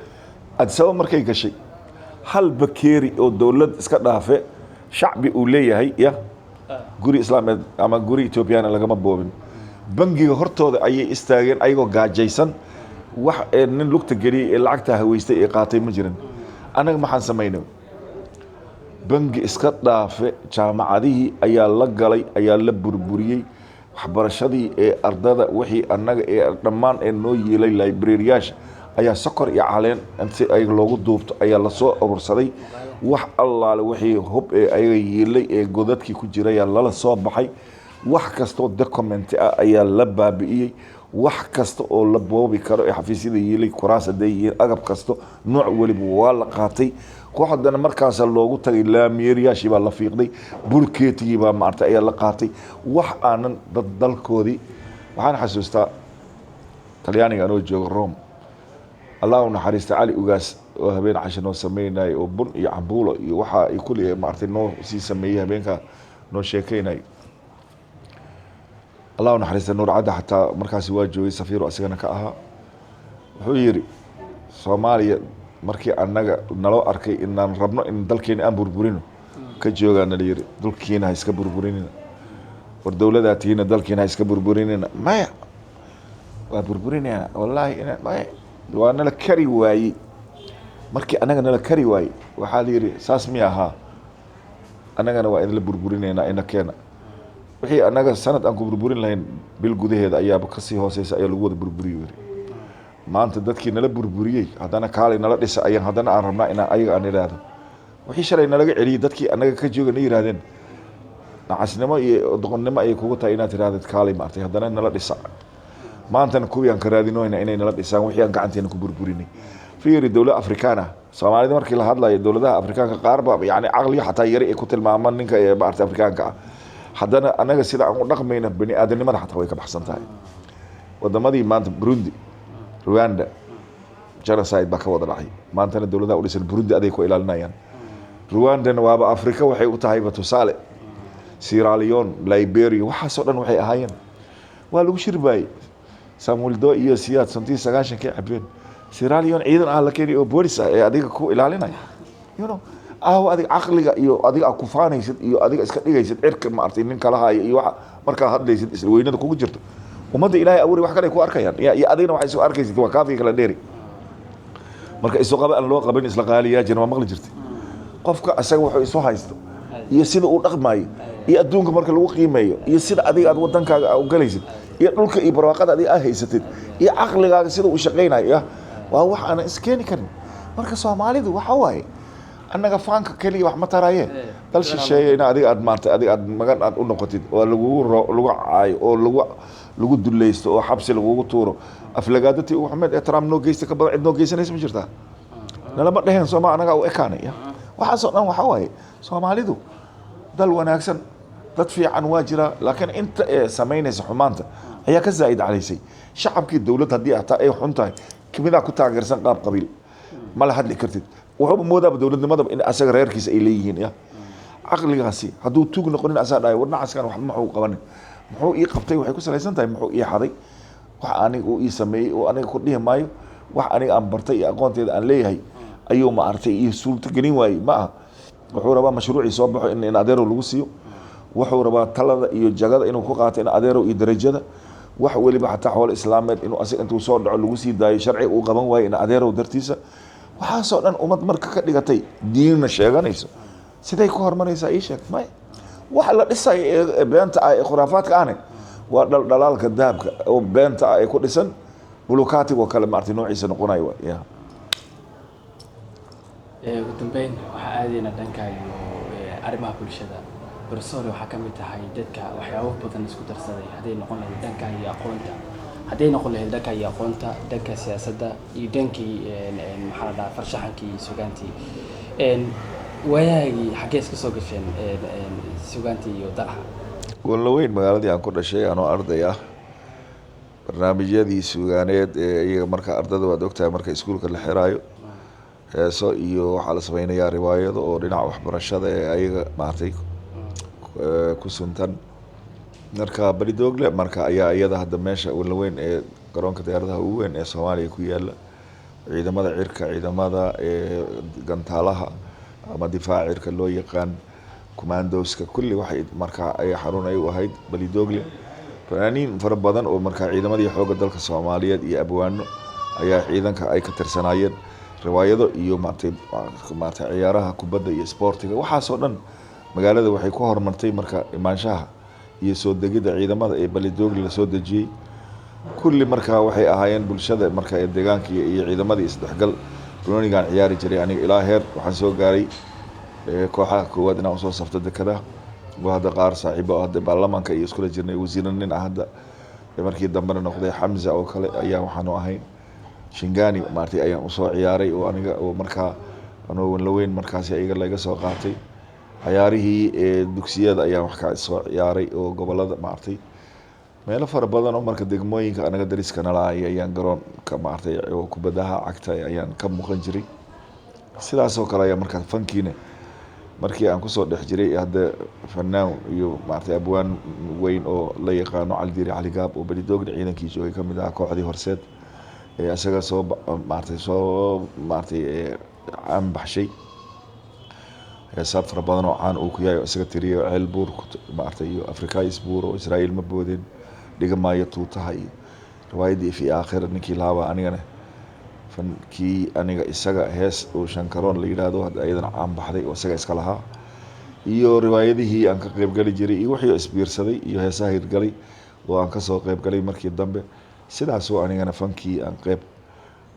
Addis Ababa markay gashay, hal bakeeri oo dowlad iska dhaafe shacbi uu leeyahay ya guri islaameed ama guri Etoobiyana lagama boobin. Bangiga hortooda ayay istaageen ayagoo gaajaysan. Wax ee nin lugta geliyey ee lacagta haweystay ee qaatay ma jirin. Annaga maxaan samaynay? Bangi iska dhaafe, jaamacadihii ayaa la galay, ayaa la burburiyey. Waxbarashadii ee ardada, wixii annaga ee dhammaan ee noo yiilay librariyaasha ayaa sokor iyo caleen si ay loogu duubto ayaa lasoo urursaday. Wax allaale wixii hub ee ayaga yiilay ee godadkii ku jiray ayaa lala soo baxay. Wax kastoo document ah ayaa la baabi'iyey. Wax kasta oo la boobi karo ee xafiisyada yiilay, kuraas hadday yihiin, agab kasto nooc weliba waa la qaatay. Kooxdana markaasa loogu tagay, laamiyeeryaashii baa la fiiqday, bulkeetigii baa maartay ayaa la qaatay. Wax aanan dad dalkoodii. Waxaan xasuustaa Talyaaniga anoo jooga Rome, Allah u naxariista Cali Ugaas oo habeen casho noo sameynayay oo bun iyo cambuulo iyo waxa ay kulli maartay noo sii sameeyey, habeenka noo sheekeynay. Allah u naxariista Nuur Cadda xataa markaasi waa joogay, safiiro isagana ka ahaa. Wuxuu yidhi, Soomaaliya markii annaga naloo arkay inaan rabno in dalkeena aan burburino, ka joogaa nala yidhi, dulkiina ha iska burburinina, war dowladaa tihiina dalkiina ha iska burburinina. Maya, waa burburinayna wallaahi ina maya waa nala kari waayey. Markii annaga nala kari waayey, waxaa la yidhi, saas miya ahaa, annagana waa idinla burburinaynaa, ina keena. Wixii annaga sanad aan ku burburin lahayn, bil gudaheeda ayaaba kasii hooseysa ayaa lagu wada burburiyo. Yiri, maanta dadkii nala burburiyey haddana kaalay nala dhisa ayaan haddana aan rabnaa inaan ayaga aan idhaahdo. Wixii shalay nalaga celiyey, dadkii annaga ka jooga na yidhahdeen, nacasnimo iyo doqonnimo ayay kugu tahay inaad tirahdid kaalay maartay haddana nala dhisa. Maantana kuwii aan ka raadinoyna inay nala dhisaan wixii aan gacanteena ku burburinay. Fiiri, dowlad Afrikaan ah, Soomaalida markii la hadlayo, dowladaha Afrikaanka qaar ba yani caqliga xataa yari ay ku tilmaamaan ninka ee maartay Afrikaanka ah, haddana annaga sida aan u dhaqmayna bani aadanimada xataa way ka baxsan tahay. Wadamadii maanta Burundi, Rwanda, genocide baa ka wada dhacay. Maantana dowladaha u dhisan Burundi aday ku ilaalinayaan. Rwandana waaba Afrika waxay u tahayba tusaale. Sierra Leone, Liberia, waxaasoo dhan waxay ahaayeen waa lagu shirbaayey. Samuel Doe iyo Siyaad santii 90-kay cabeen. Sierra Leone ciidan ah la keenay oo boolis ah ee adiga ku ilaalinaya. Aawo adiga caqliga iyo adiga aad ku faanaysid iyo adiga iska dhigaysid cirka maartay nin kala haayo iyo waxa markaa hadlaysid isla weynada kugu jirto, ummadda Ilaahay abuuray wax kale ay ku arkayaan iyo adigana waxay isu arkaysid waa kaafiga kala dheeri. Marka isu qaba aan loo qabin isla qaaliyaa jira, waa maqli jirtay. Qofka isaga wuxuu isu haysto iyo sida uu dhaqmaayo iyo adduunka marka lagu qiimeeyo iyo sida adiga aad wadankaaga u galaysid iyo dhulka iyo barwaaqada adiga aad haysatid iyo caqligaaga sida uu shaqaynayo ya waa wax aanan iskeeni karin. Marka Soomaalidu waxa waaye, annaga faanka keliya wax ma taraye. Dal shisheeye in adiga aad maartay adiga aad magan aad u noqotid oo lagugu lagu caayo oo lagu dulleysto oo xabsi lagugu tuuro, aflagaadatii ugu xumeed ee Trump noo geysta ka badan cid noo geysanaysa ma jirtaa? Nalama dheheen sooma anagaa u ekaanaya. Waxaasoo dhan waxaa waaye Soomaalidu dal wanaagsan, dad fiican waa jiraa, laakiin inta ee samaynaysa xumaanta ayaa ka zaa'id calaysay shacabkii. Dowlad haddii hataa ay xun tahay, kimidaa ku taageersan qaab qabiil, ma la hadli kartid. Wuxuuba moodaaba dowladnimadaba in asaga reerkiisa ay leeyihiin. Ya caqligaasi hadduu tuug noqonin, asaa dhahay war nacaskan waxba maxuu qabanin, muxuu ii qabtay? Waxay ku salaysan tahay muxuu ii xaday, wax aniga uu ii sameeyey oo aniga ku dhihi maayo, wax aniga aan bartay iyo aqoonteeda aan leeyahay ayuu ma aragtay iyo suurtagelin waayey. Ma aha, wuxuu rabaa mashruucii soo baxo in adeerow lagu siiyo. Wuxuu rabaa talada iyo jagada inuu ku qaato in adeerow iyo darajada, wax weliba xataa xoolo islaameed inuu asaga intuu soo dhaco lagu sii daayo, sharci uu qaban waayo in adeerow dartiisa. Waxaasoo dhan ummad marka ka dhigatay diinna sheeganayso, siday ku horumaraysaa? Ii sheeg. May, waxa la dhisayo ee beenta ah ee khuraafaadka ahne waa dhaldhalaalka dahabka oo beenta ah ee ku dhisan bulukatig oo kale, maartay, noociisa noqonayo waay ya. Ugu dambeyn waxaa aadayna dhanka iyo arrimaha bulshada. Professor, waxaa ka mid tahay dadka waxyaabo badan isku darsaday, hadday noqon lahayd dhanka iyo aqoonta, hadday noqon lahayd dhanka iyo aqoonta, dhanka siyaasadda iyo dhankii maxaa la dhahaa, farshaxankii iyo sugaantii. Waayahaagii xaggee iska soo gasheen sugaantii iyo Dalxa? Wanlaweyn, magaaladii aan ku dhashay, anoo arday ah, barnaamijyadii suugaaneed ee iyaga marka ardada, waad ogtahay, marka iskuulka la xiraayo heeso iyo waxaa la sameynayaa riwaayado oo dhinaca waxbarashada ee ayaga maaragtay ku suntan. Marka Balidoogle marka ayaa iyada hadda meesha Wanlaweyn ee garoonka diyaaradaha ugu weyn ee Soomaaliya ku yaala, ciidamada cirka, ciidamada gantaalaha ama difaaca cirka loo yaqaan, commandoska, kulli waxay markaa ay xarun ay u ahayd Balidoogle. Fanaaniin fara badan oo markaa ciidamadii xoogga dalka Soomaaliyeed iyo abwaano ayaa ciidanka ay ka tirsanaayeen. Riwaayado iyo maaragtay ciyaaraha kubadda iyo sportiga, waxaasoo dhan magaalada waxay ku horumartay marka imaanshaha iyo soo degidda ciidamada ee Balidoogle lasoo dejiyey. Kulli markaa waxay ahaayeen bulshada marka ee deegaanka iyo ciidamadii isdhexgal. Banoonigaan ciyaari jiray aniga, ilaa heer waxaan soo gaaray kooxaha koowaad inaan usoo safto dekadaha, oo hadda qaar saaxiibo oo hadda baarlamaanka iyo iskula jirnay, wasiirna nin ah hadda markii dambena noqday, Xamza oo kale, ayaa waxaanu ahayn Shingani maaragtay ayaan usoo ciyaaray oo aniga oo markaa anoo Wanlaweyn markaasi ayaga laga soo qaatay. Ciyaarihii ee dugsiyada ayaan wax ka soo ciyaaray oo gobolada maaragtay meelo fara badan oo marka degmooyinka anaga dariska nala ayaan garoonka maaragtay oo kubadaha cagta ayaan ka muuqan jiray. Sidaas oo kale ayaa markaa fankiina markii aan kusoo dhex jiray. Hadda fanaan iyo maaragtay abwaan weyn oo la yaqaano, Cali Diiri Cali Gaab, oo Belidoogna ciidankii joogay kamid ahaa, kooxdii Horseed ee isaga soo maaragtay soo maaragtay caan baxshay, heesaab fara badan oo caan uu ku yahay oo isaga tiriyay, Ceel Buur maaragtay iyo Afrikais Buur oo Israa'iil ma boodin, dhiga maayo tuutaha iyo riwaayaddii fi aakhira ninkii lahaaba. Anigana fankii aniga isaga hees uu Shankaroon la yidhaahdo hadda iyadana caan baxday oo isaga iska lahaa, iyo riwaayadihii aan ka qaybgali jiray iyo wixii isbiirsaday iyo heesaha hirgalay oo aan kasoo qaybgalay markii dambe. Sidaasoo anigana fankii aan qeyb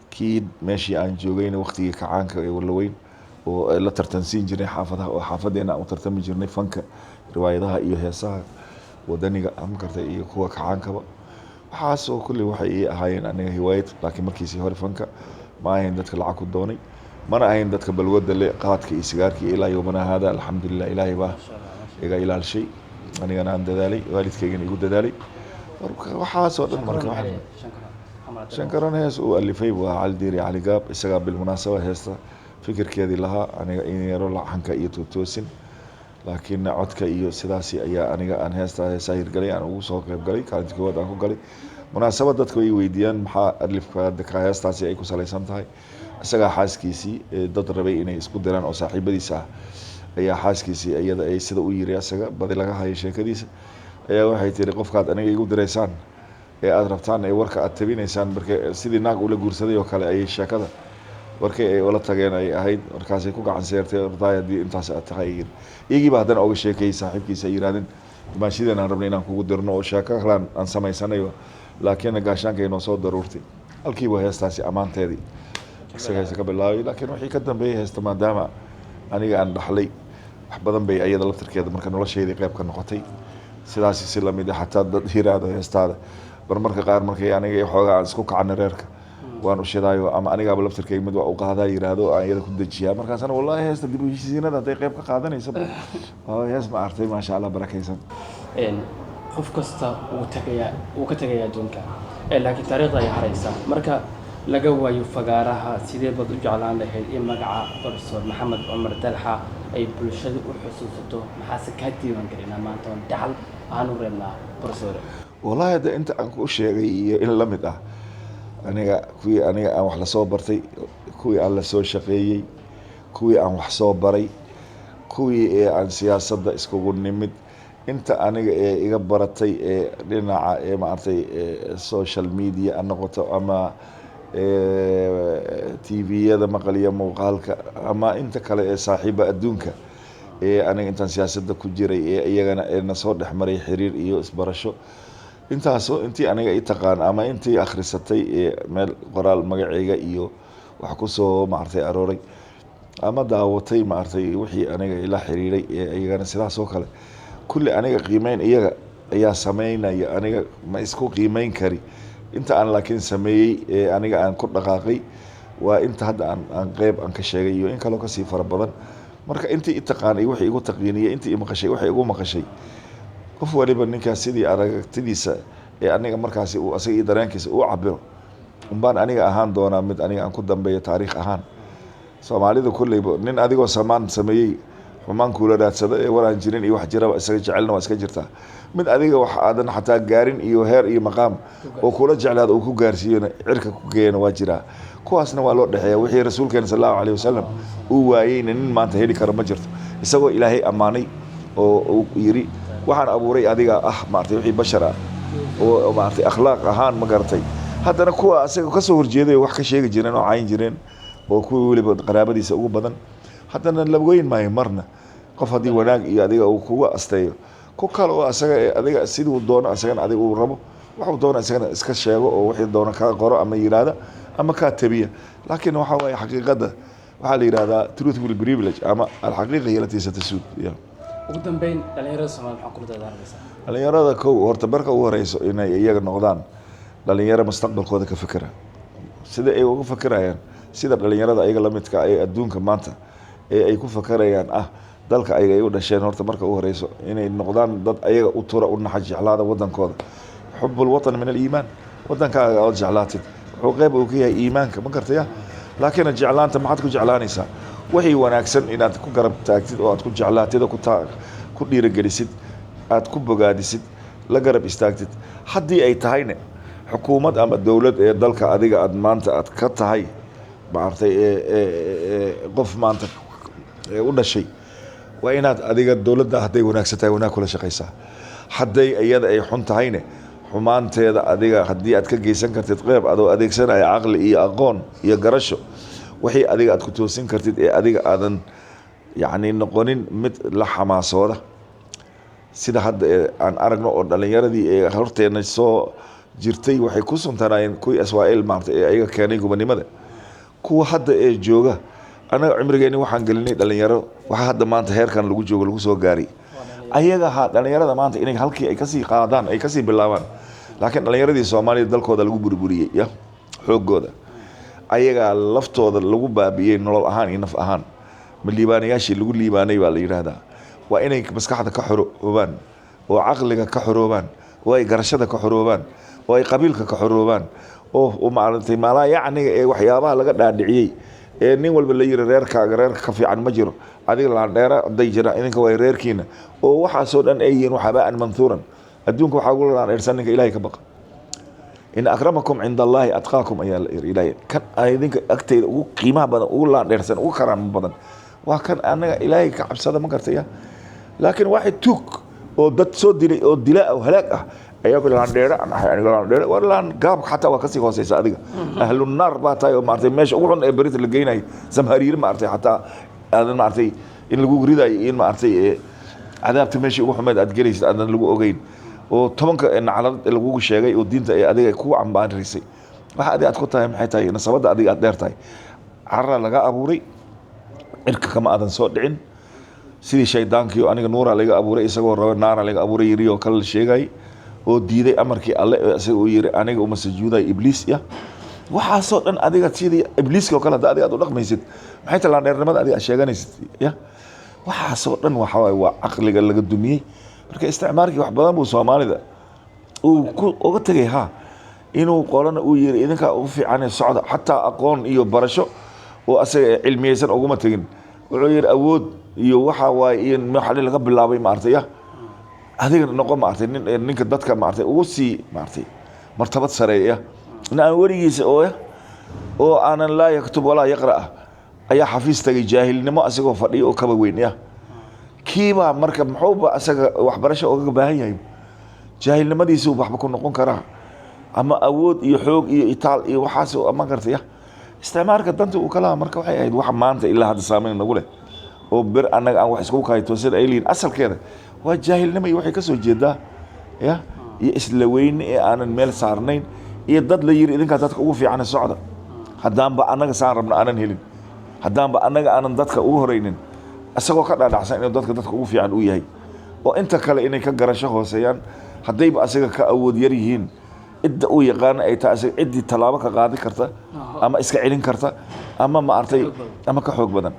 kii meeshii aan joogayna waqtigii kacaanka ee Walaweyn oo la tartansiin jirnay xaafadaha oo xaafadeena aan u tartami jirnay fanka riwaayadaha iyo heesaha wadaniga ama karta iyo kuwa kacaankaba. Waxaasoo kulli waxay ii ahaayeen aniga hiwaayad, laakiin markiisii hore fanka ma ahayn dadka lacag ku doonay, mana ahayn dadka balwadda le, qaadka iyo sigaarka iyo ilaa yowmana haada. Alxamdulilah, Ilaahay baa iga ilaalshay, anigana aan dadaalay, waalidkaygana igu dadaalay. Marka waxaasoo dhan marka Shankaroon hees uu alifay waa Cali Diiri Cali Gaab, isagaa bilmunaasaba heesta fikirkeedii lahaa, aniga in yaro laxanka iyo tootoosin, laakiin codka iyo sidaasi ayaa aniga aan heesta heesaa hirgalay aan ugu soo qayb galay, kaalinta koowaad aan ku galay. Munaasabad dadka way weydiiyaan maxaa alifka ka heestaasi ay ku salaysan tahay. Isagaa xaaskiisii dad rabay inay isku diraan oo saaxiibadiisa ah ayaa xaaskiisii iyada ay sida u yiri isaga badi laga hayo sheekadiisa ayaa waxay tiri, qofkaad aniga igu diraysaan ee aada rabtaan ee warka aad tabinaysaan, marka sidii naag ula guursaday oo kale ayay sheekada warkay ay ula tageen ay ahayd. Markaasay ku gacan seertay, ordaay haddii intaas aad tahay yiri. Iyagiiba haddana oga sheekeeyey saaxiibkiisa, ay yidhahdeen dimaashideen aan rabnay inaan kugu dirno oo sheeko kalaan aan samaysanayo, laakiin gaashaanka inoo soo daruurtay. Halkiiba heestaasi ammaanteedii isaga heesta ka bilaabay. Laakiin wixii ka dambeeyey heesta, maadaama aniga aan dhaxlay, wax badan bay ayada laftirkeeda marka nolosheydii qayb ka noqotay. Sidaasi si lamid ah xataa dad yiraahdo heestaada marmarka qaar markay aniga xoogaa aan isku kacno reerka Waan u shidaayo ama anigaaba laftirkayga mid waa u qaadaa, yiraahdo aan iyada ku dejiyaa. Markaasna wallahi heesta dib u heshiisiinada hadday qayb ka qaadanaysa, waa hees ma artay, maasha Allah, barakaysan. Qof kasta wuu tagayaa, wuu ka tagayaa adduunka, laakiin taariikhda ayaa haraysa. Marka laga waayo fagaaraha, sidee baad u jeclaan lahayd in magaca Professor Maxamed Cumar Dalxa ay bulshada u xusuusato? Maxaase kaa diiwaan gelinaa maanta oon dhaxal aan u reebnaa, professor? Wallahi hadda inta aan ku sheegay iyo in la mid ah, aniga kuwii aniga aan wax lasoo bartay, kuwii aan lasoo shaqeeyey, kuwii aan wax soo baray, kuwii ee aan siyaasadda iskugu nimid, inta aniga ee iga baratay ee dhinaca ee maaragtay social media ha noqoto ama TV-yada maqal iyo muuqaalka ama inta kale ee saaxiiba adduunka ee aniga intaan siyaasadda ku jiray ee iyagana ee nasoo dhex maray xiriir iyo isbarasho, intaasoo intii aniga i taqaan ama intii akhrisatay ee meel qoraal magacayga iyo wax kusoo maaragtay arooray ama daawatay maaragtay wixii aniga ila xiriiray ee iyagana sidaas oo kale, kulli aniga qiimeyn iyaga ayaa sameynaya, aniga ma isku qiimeyn kari. Inta aan laakiin sameeyey ee aniga aan ku dhaqaaqay waa inta hadda aan qeyb aan ka sheegay iyo in kaloo kasii fara badan. Marka intii i taqaan iyo wixii igu taqiiniyay, intii i maqashay waxay igu maqashay, qof waliba ninkaas sidii aragtidiisa ee aniga markaasi uu asaga iyo dareenkiisa uu cabiro umbaan aniga ahaan doonaa mid aniga aan ku dambeeyo taariikh ahaan. Soomaalida kolleyba nin adigoo samaan sameeyey xumaan kuula raadsada ee waraan jirin iyo wax jiraba isaga jecelna waa iska jirtaa. Mid adiga wax aadan xataa gaarin iyo heer iyo maqaam oo kula jeclaada uu ku gaarsiiyona cirka ku geeyana waa jiraa. Kuwaasna waa loo dhexeeya. Wixii rasuulkeena sal Allahu alayhi wasalam uu waayeyna nin maanta heli karo ma jirto, isagoo Ilaahay ammaanay oo uu yiri waxaan abuuray adiga ah maaragtay wixii bashar ah oo maaragtay akhlaaq ahaan ma garatay. Haddana kuwa asaga kasoo horjeeday wax ka sheegi jireen oo cayn jireen oo kuwii weliba qaraabadiisa ugu badan, haddana la weyn maayo marna. Qof haddii wanaag iyo adiga uu kuga asteeyo, ku kale oo asaga adiga siduu doono asagana adiga uu rabo waxuu doono isagana iska sheego oo wixii doono kaa qoro ama yiraahda ama kaa tabiya. Laakiin waxa waaye xaqiiqada waxaa la yidhahdaa truth will privilege ama alxaqiiqa hiya latii satasuud, yeah. Ugu dambeyn, dhalinyarada Soomaalida maxaa kula dardaarmaysaa? Dhalinyarada kow horta marka ugu horeyso inay iyaga noqdaan dhalinyaro mustaqbalkooda ka fikera, sida ay uga fikirayaan sida dhalinyarada ayaga lamidka ee adduunka maanta ee ay ku fakarayaan ah dalka ayaga ay u dhasheen. Horta marka ugu horeyso inay noqdaan dad ayaga u tura, u naxa, jeclaada wadankooda. Xub alwatan min aliimaan. Wadankaaga ood jeclaatid wuxuu qeyb uu ka yahay iimaanka, ma gartaya? Laakiin jeclaanta maxaad ku jeclaanaysaa? Wixii wanaagsan inaad ku garab taagtid oo aad ku jeclaatid oo ku dhiirigelisid, aad ku bogaadisid, la garab istaagtid. Haddii ay tahayne xukuumad ama dowlad ee dalka adiga aad maanta aad ka tahay maaragtay qof maanta u dhashay, waa inaad adiga dowladda hadday wanaagsan tahay wanaag kula shaqaysaa, hadday iyada ay xun tahayne xumaanteeda adiga haddii aad ka geysan kartid qeyb adoo adeegsanaya caqli iyo aqoon iyo garasho, wixii adiga aad ku toosin kartid ee adiga aadan yacni noqonin mid la xamaasooda sida hadda ee aan aragno oo dhalinyaradii ee horteena soo jirtay waxay ku suntanaayeen kuwii SYL maarata ee ayaga keenay gobonimada. Kuwa hadda ee jooga, annaga cimrigeeni waxaan gelinay dhalinyaro, waxa hadda maanta heerkan lagu joogo lagu soo gaaray ayaga ha dhalinyarada maanta inay halkii ay kasii qaadaan, ay kasii bilaabaan. Laakiin dhalinyaradii Soomaaliya dalkooda lagu burburiyey ya xoogooda ayagaa laftooda lagu baabi'iyey nolol ahaan iyo naf ahaan, ma liibaanayaashii lagu liibaanay baa la yidhaahdaa. Waa inay maskaxda ka xoroobaan oo caqliga ka xoroobaan oo ay garashada ka xoroobaan oo ay qabiilka ka xoroobaan oo maaragtay maalaa yacniga ee waxyaabaha laga dhaadhiciyey ee nin walba la yiri reerkaaga reerka ka fiican ma jiro, adiga laandheera hadday jiraan idinka waa reerkiina, oo waxaasoo dhan ay yihiin waxabaan manhuuran. Adduunka waxaa ugu laandheersan ninka Ilaahay ka baqa. In akramakum cinda Allahi atqaakum ayaa la yiri. Ilaahay kan idinka agteyda ugu qiimaha badan, ugu laandheersan, ugu karaamo badan waa kan anaga Ilaahay ka cabsada, ma gartaya? Laakiin waaxid tuug oo dad soo dilay oo dilaa oo halaag ah ayaa ku laandheere aan ahay aniga, laandheere war laan gaabka xataa waa kasii hooseysa. Adiga ahlu naar baa tahay oo maaragtay meesha ugu xun ee berita la geynayo samhariir maaragtay xataa aadan maaragtay in lagu ridayo in maaragtay cadaabta meeshii ugu xumeed aad gelaysid aadan lagu ogeyn oo 10-ka naclad lagugu sheegay oo diinta ee adiga kugu cambaaraysay. Waxa adiga aad ku tahay maxay tahay? Nasabadda adiga aad dheer tahay carra laga abuuray, cirka kama aadan soo dhicin sidii shaydaankii oo aniga nuuraa laga abuuray isagoo raba naara laga abuuray yiri oo kale la sheegay oo diiday amarkii Alle ee isaga uu yiri aniga uma sujuuday ibliis ya. Waxaasoo dhan adiga sidii ibliiska oo kale hadda adiga aad u dhaqmaysid, maxay tahay laandheernimada adiga aad sheeganaysid? Ya, waxaasoo dhan waxa waaye waa caqliga laga dumiyey. Marka isticmaarkii wax badan buu Soomaalida uu ku uga tegay, ha inuu qolana uu yiri idinkaa ugu fiicane socda. Xataa aqoon iyo barasho oo asaga cilmiyeysan uguma tegin. Wuxuu yiri awood iyo waxa waaye iyo waxa laga bilaabay, maaragtay, ya adiga noqo, maaragtay, nin ninka dadka, maaragtay, ugu sii, maaragtay, martabad sareeya. In aan weligiisa oo aanan laa yaktub walaa yaqra ah ayaa xafiis tagay, jaahilnimo asagoo fadhiyo oo kaba weyn. Ya, kiibaa marka muxuuba asaga waxbarasho ogaga baahan yahay? Jaahilnimadiisu waxba ku noqon karaa, ama awood iyo xoog iyo itaal iyo waxaas ama karta. Ya, isticmaarka danta uu kalaha marka waxay ahayd wax maanta ilaa hadda saameyn nagu leh oo bir annaga aan wax isku kayto sida ay leeyihin. Asalkeeda waa jaahilnimo iyo waxay ka soo jeedaa ya iyo isla weyne ee aanan meel saarnayn iyo dad la yiri idinkaa dadka ugu fiican socda. Haddaanba annaga saan rabno aanan helin, haddaanba annaga aanan dadka ugu horeynin, isagoo ka dhaadhacsan inuu dadka ugu fiican uu yahay oo inta kale inay ka garasho hooseeyaan, haddayba asaga ka awood yar yihiin, cidda uu yaqaano ay tahay asaga ciddii tallaabo ka qaadi karta ama iska celin karta ama, maaragtay, ama ka xoog badan.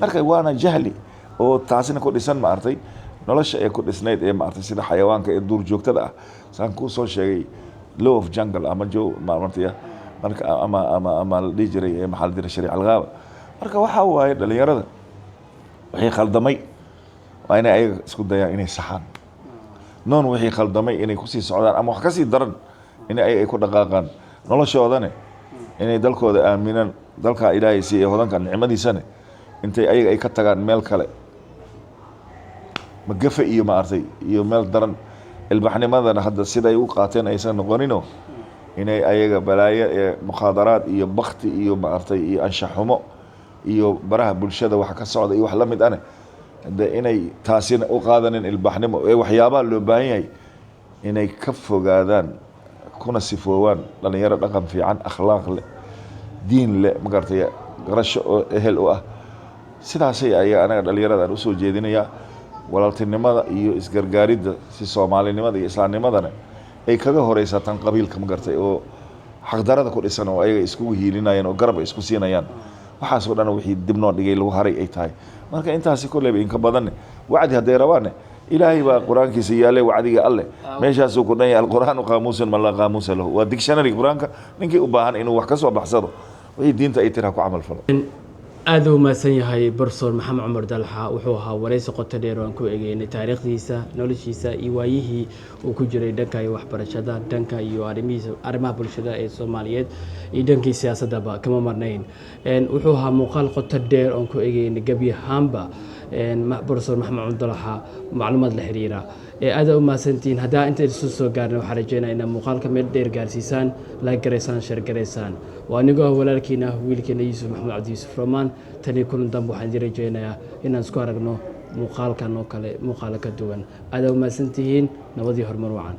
Marka waana jahli oo taasina ku dhisan, maaragtay, nolosha ee ku dhisnayd ee, maaragtay, sida xayawaanka ee duur joogtada ah, saan kuu soo sheegay, law of jungle ama jo, maaragtay, marka ama la dhihi jiray ee maxaa la jiray, shariic alghaaba. Marka waxaa waaye dhalinyarada wixii khaldamay waa inay ayaga isku dayaan inay saxaan noon. Wixii khaldamay inay kusii socdaan ama wax kasii daran in ay ku dhaqaaqaan noloshoodane, inay dalkooda aaminaan, dalkaa Ilaahay siiye hodanka nicmadiisane, intay ayaga ay ka tagaan meel kale magafe iyo, maaragtay, iyo meel daran. Ilbaxnimadana hadda siday u qaateen aysan noqonino, inay ayaga balaayo ee mukhaadaraad iyo bakti iyo, maaragtay, iyo anshaxumo iyo baraha bulshada wax ka socda iyo wax la mid ane de, inay taasina u qaadanin ilbaxnimo ee waxyaabaha loo baahan yahay inay ka fogaadaan kuna sifoowaan dhalinyaro dhaqan fiican, akhlaaq leh, diin leh, magartay, garasho oo ehel u ah. Sidaasay ayaa anaga dhalinyarada aan usoo jeedinayaa walaaltinimada iyo isgargaaridda, si soomaalinimada iyo islaamnimadana ay kaga horeysaa tan qabiilka, ma gartay, oo xaqdarada ku dhisan oo ayaga iskugu hiilinayaan oo garab ay isku siinayaan. Waxaasoo dhan wixii dib noo dhigay lagu haray ay tahay. Marka intaasi kolleyba inka badanne wacdi hadday rabaanne, Ilaahay baa Qur-aankiisa yaale. Wacdiga Alleh meeshaasuu ku dhan yahay. Alqur'aanu qaamuusun man laa qaamuusa lahu. Waa dictionary Qur-aanka. Ninkii u baahan inuu wax ka soo baxsado, wixii diinta ay tira ku camal falo. Aada u mahadsan yahay Professor Maxamed Cumar Dalxa. Wuxuu ahaa waraysi qoto dheer oo aan ku egeynay taariikhdiisa, noloshiisa iyo waayihii uu ku jiray dhanka iyo waxbarashada, dhanka iyo arrimihiisa, arrimaha bulshada ee Soomaaliyeed iyo dhankii siyaasaddaba kama marnayn. Wuxuu ahaa muuqaal qoto dheer oon ku egeynay gebi ahaanba Professor Maxamed Cumar Dalxa macluumaad la xiriira. Aada u mahadsantihiin. Haddaa inta isu soo gaarna, waxaan rajeynaya inaad muuqaalka meel dheer gaarsiisaan, like garaysaan, share garaysaan. Waa anigoo ah walaalkiina, wiilkiina, Yuusuf Maxamed Cabdi, Yuusuf Romaan. Tani kulan dambe waxaan idin rajeynayaa inaan isku aragno muuqaalkan oo kale, muuqaalo ka duwan. Aada u mahadsantihiin. Nabadii horumar wacan.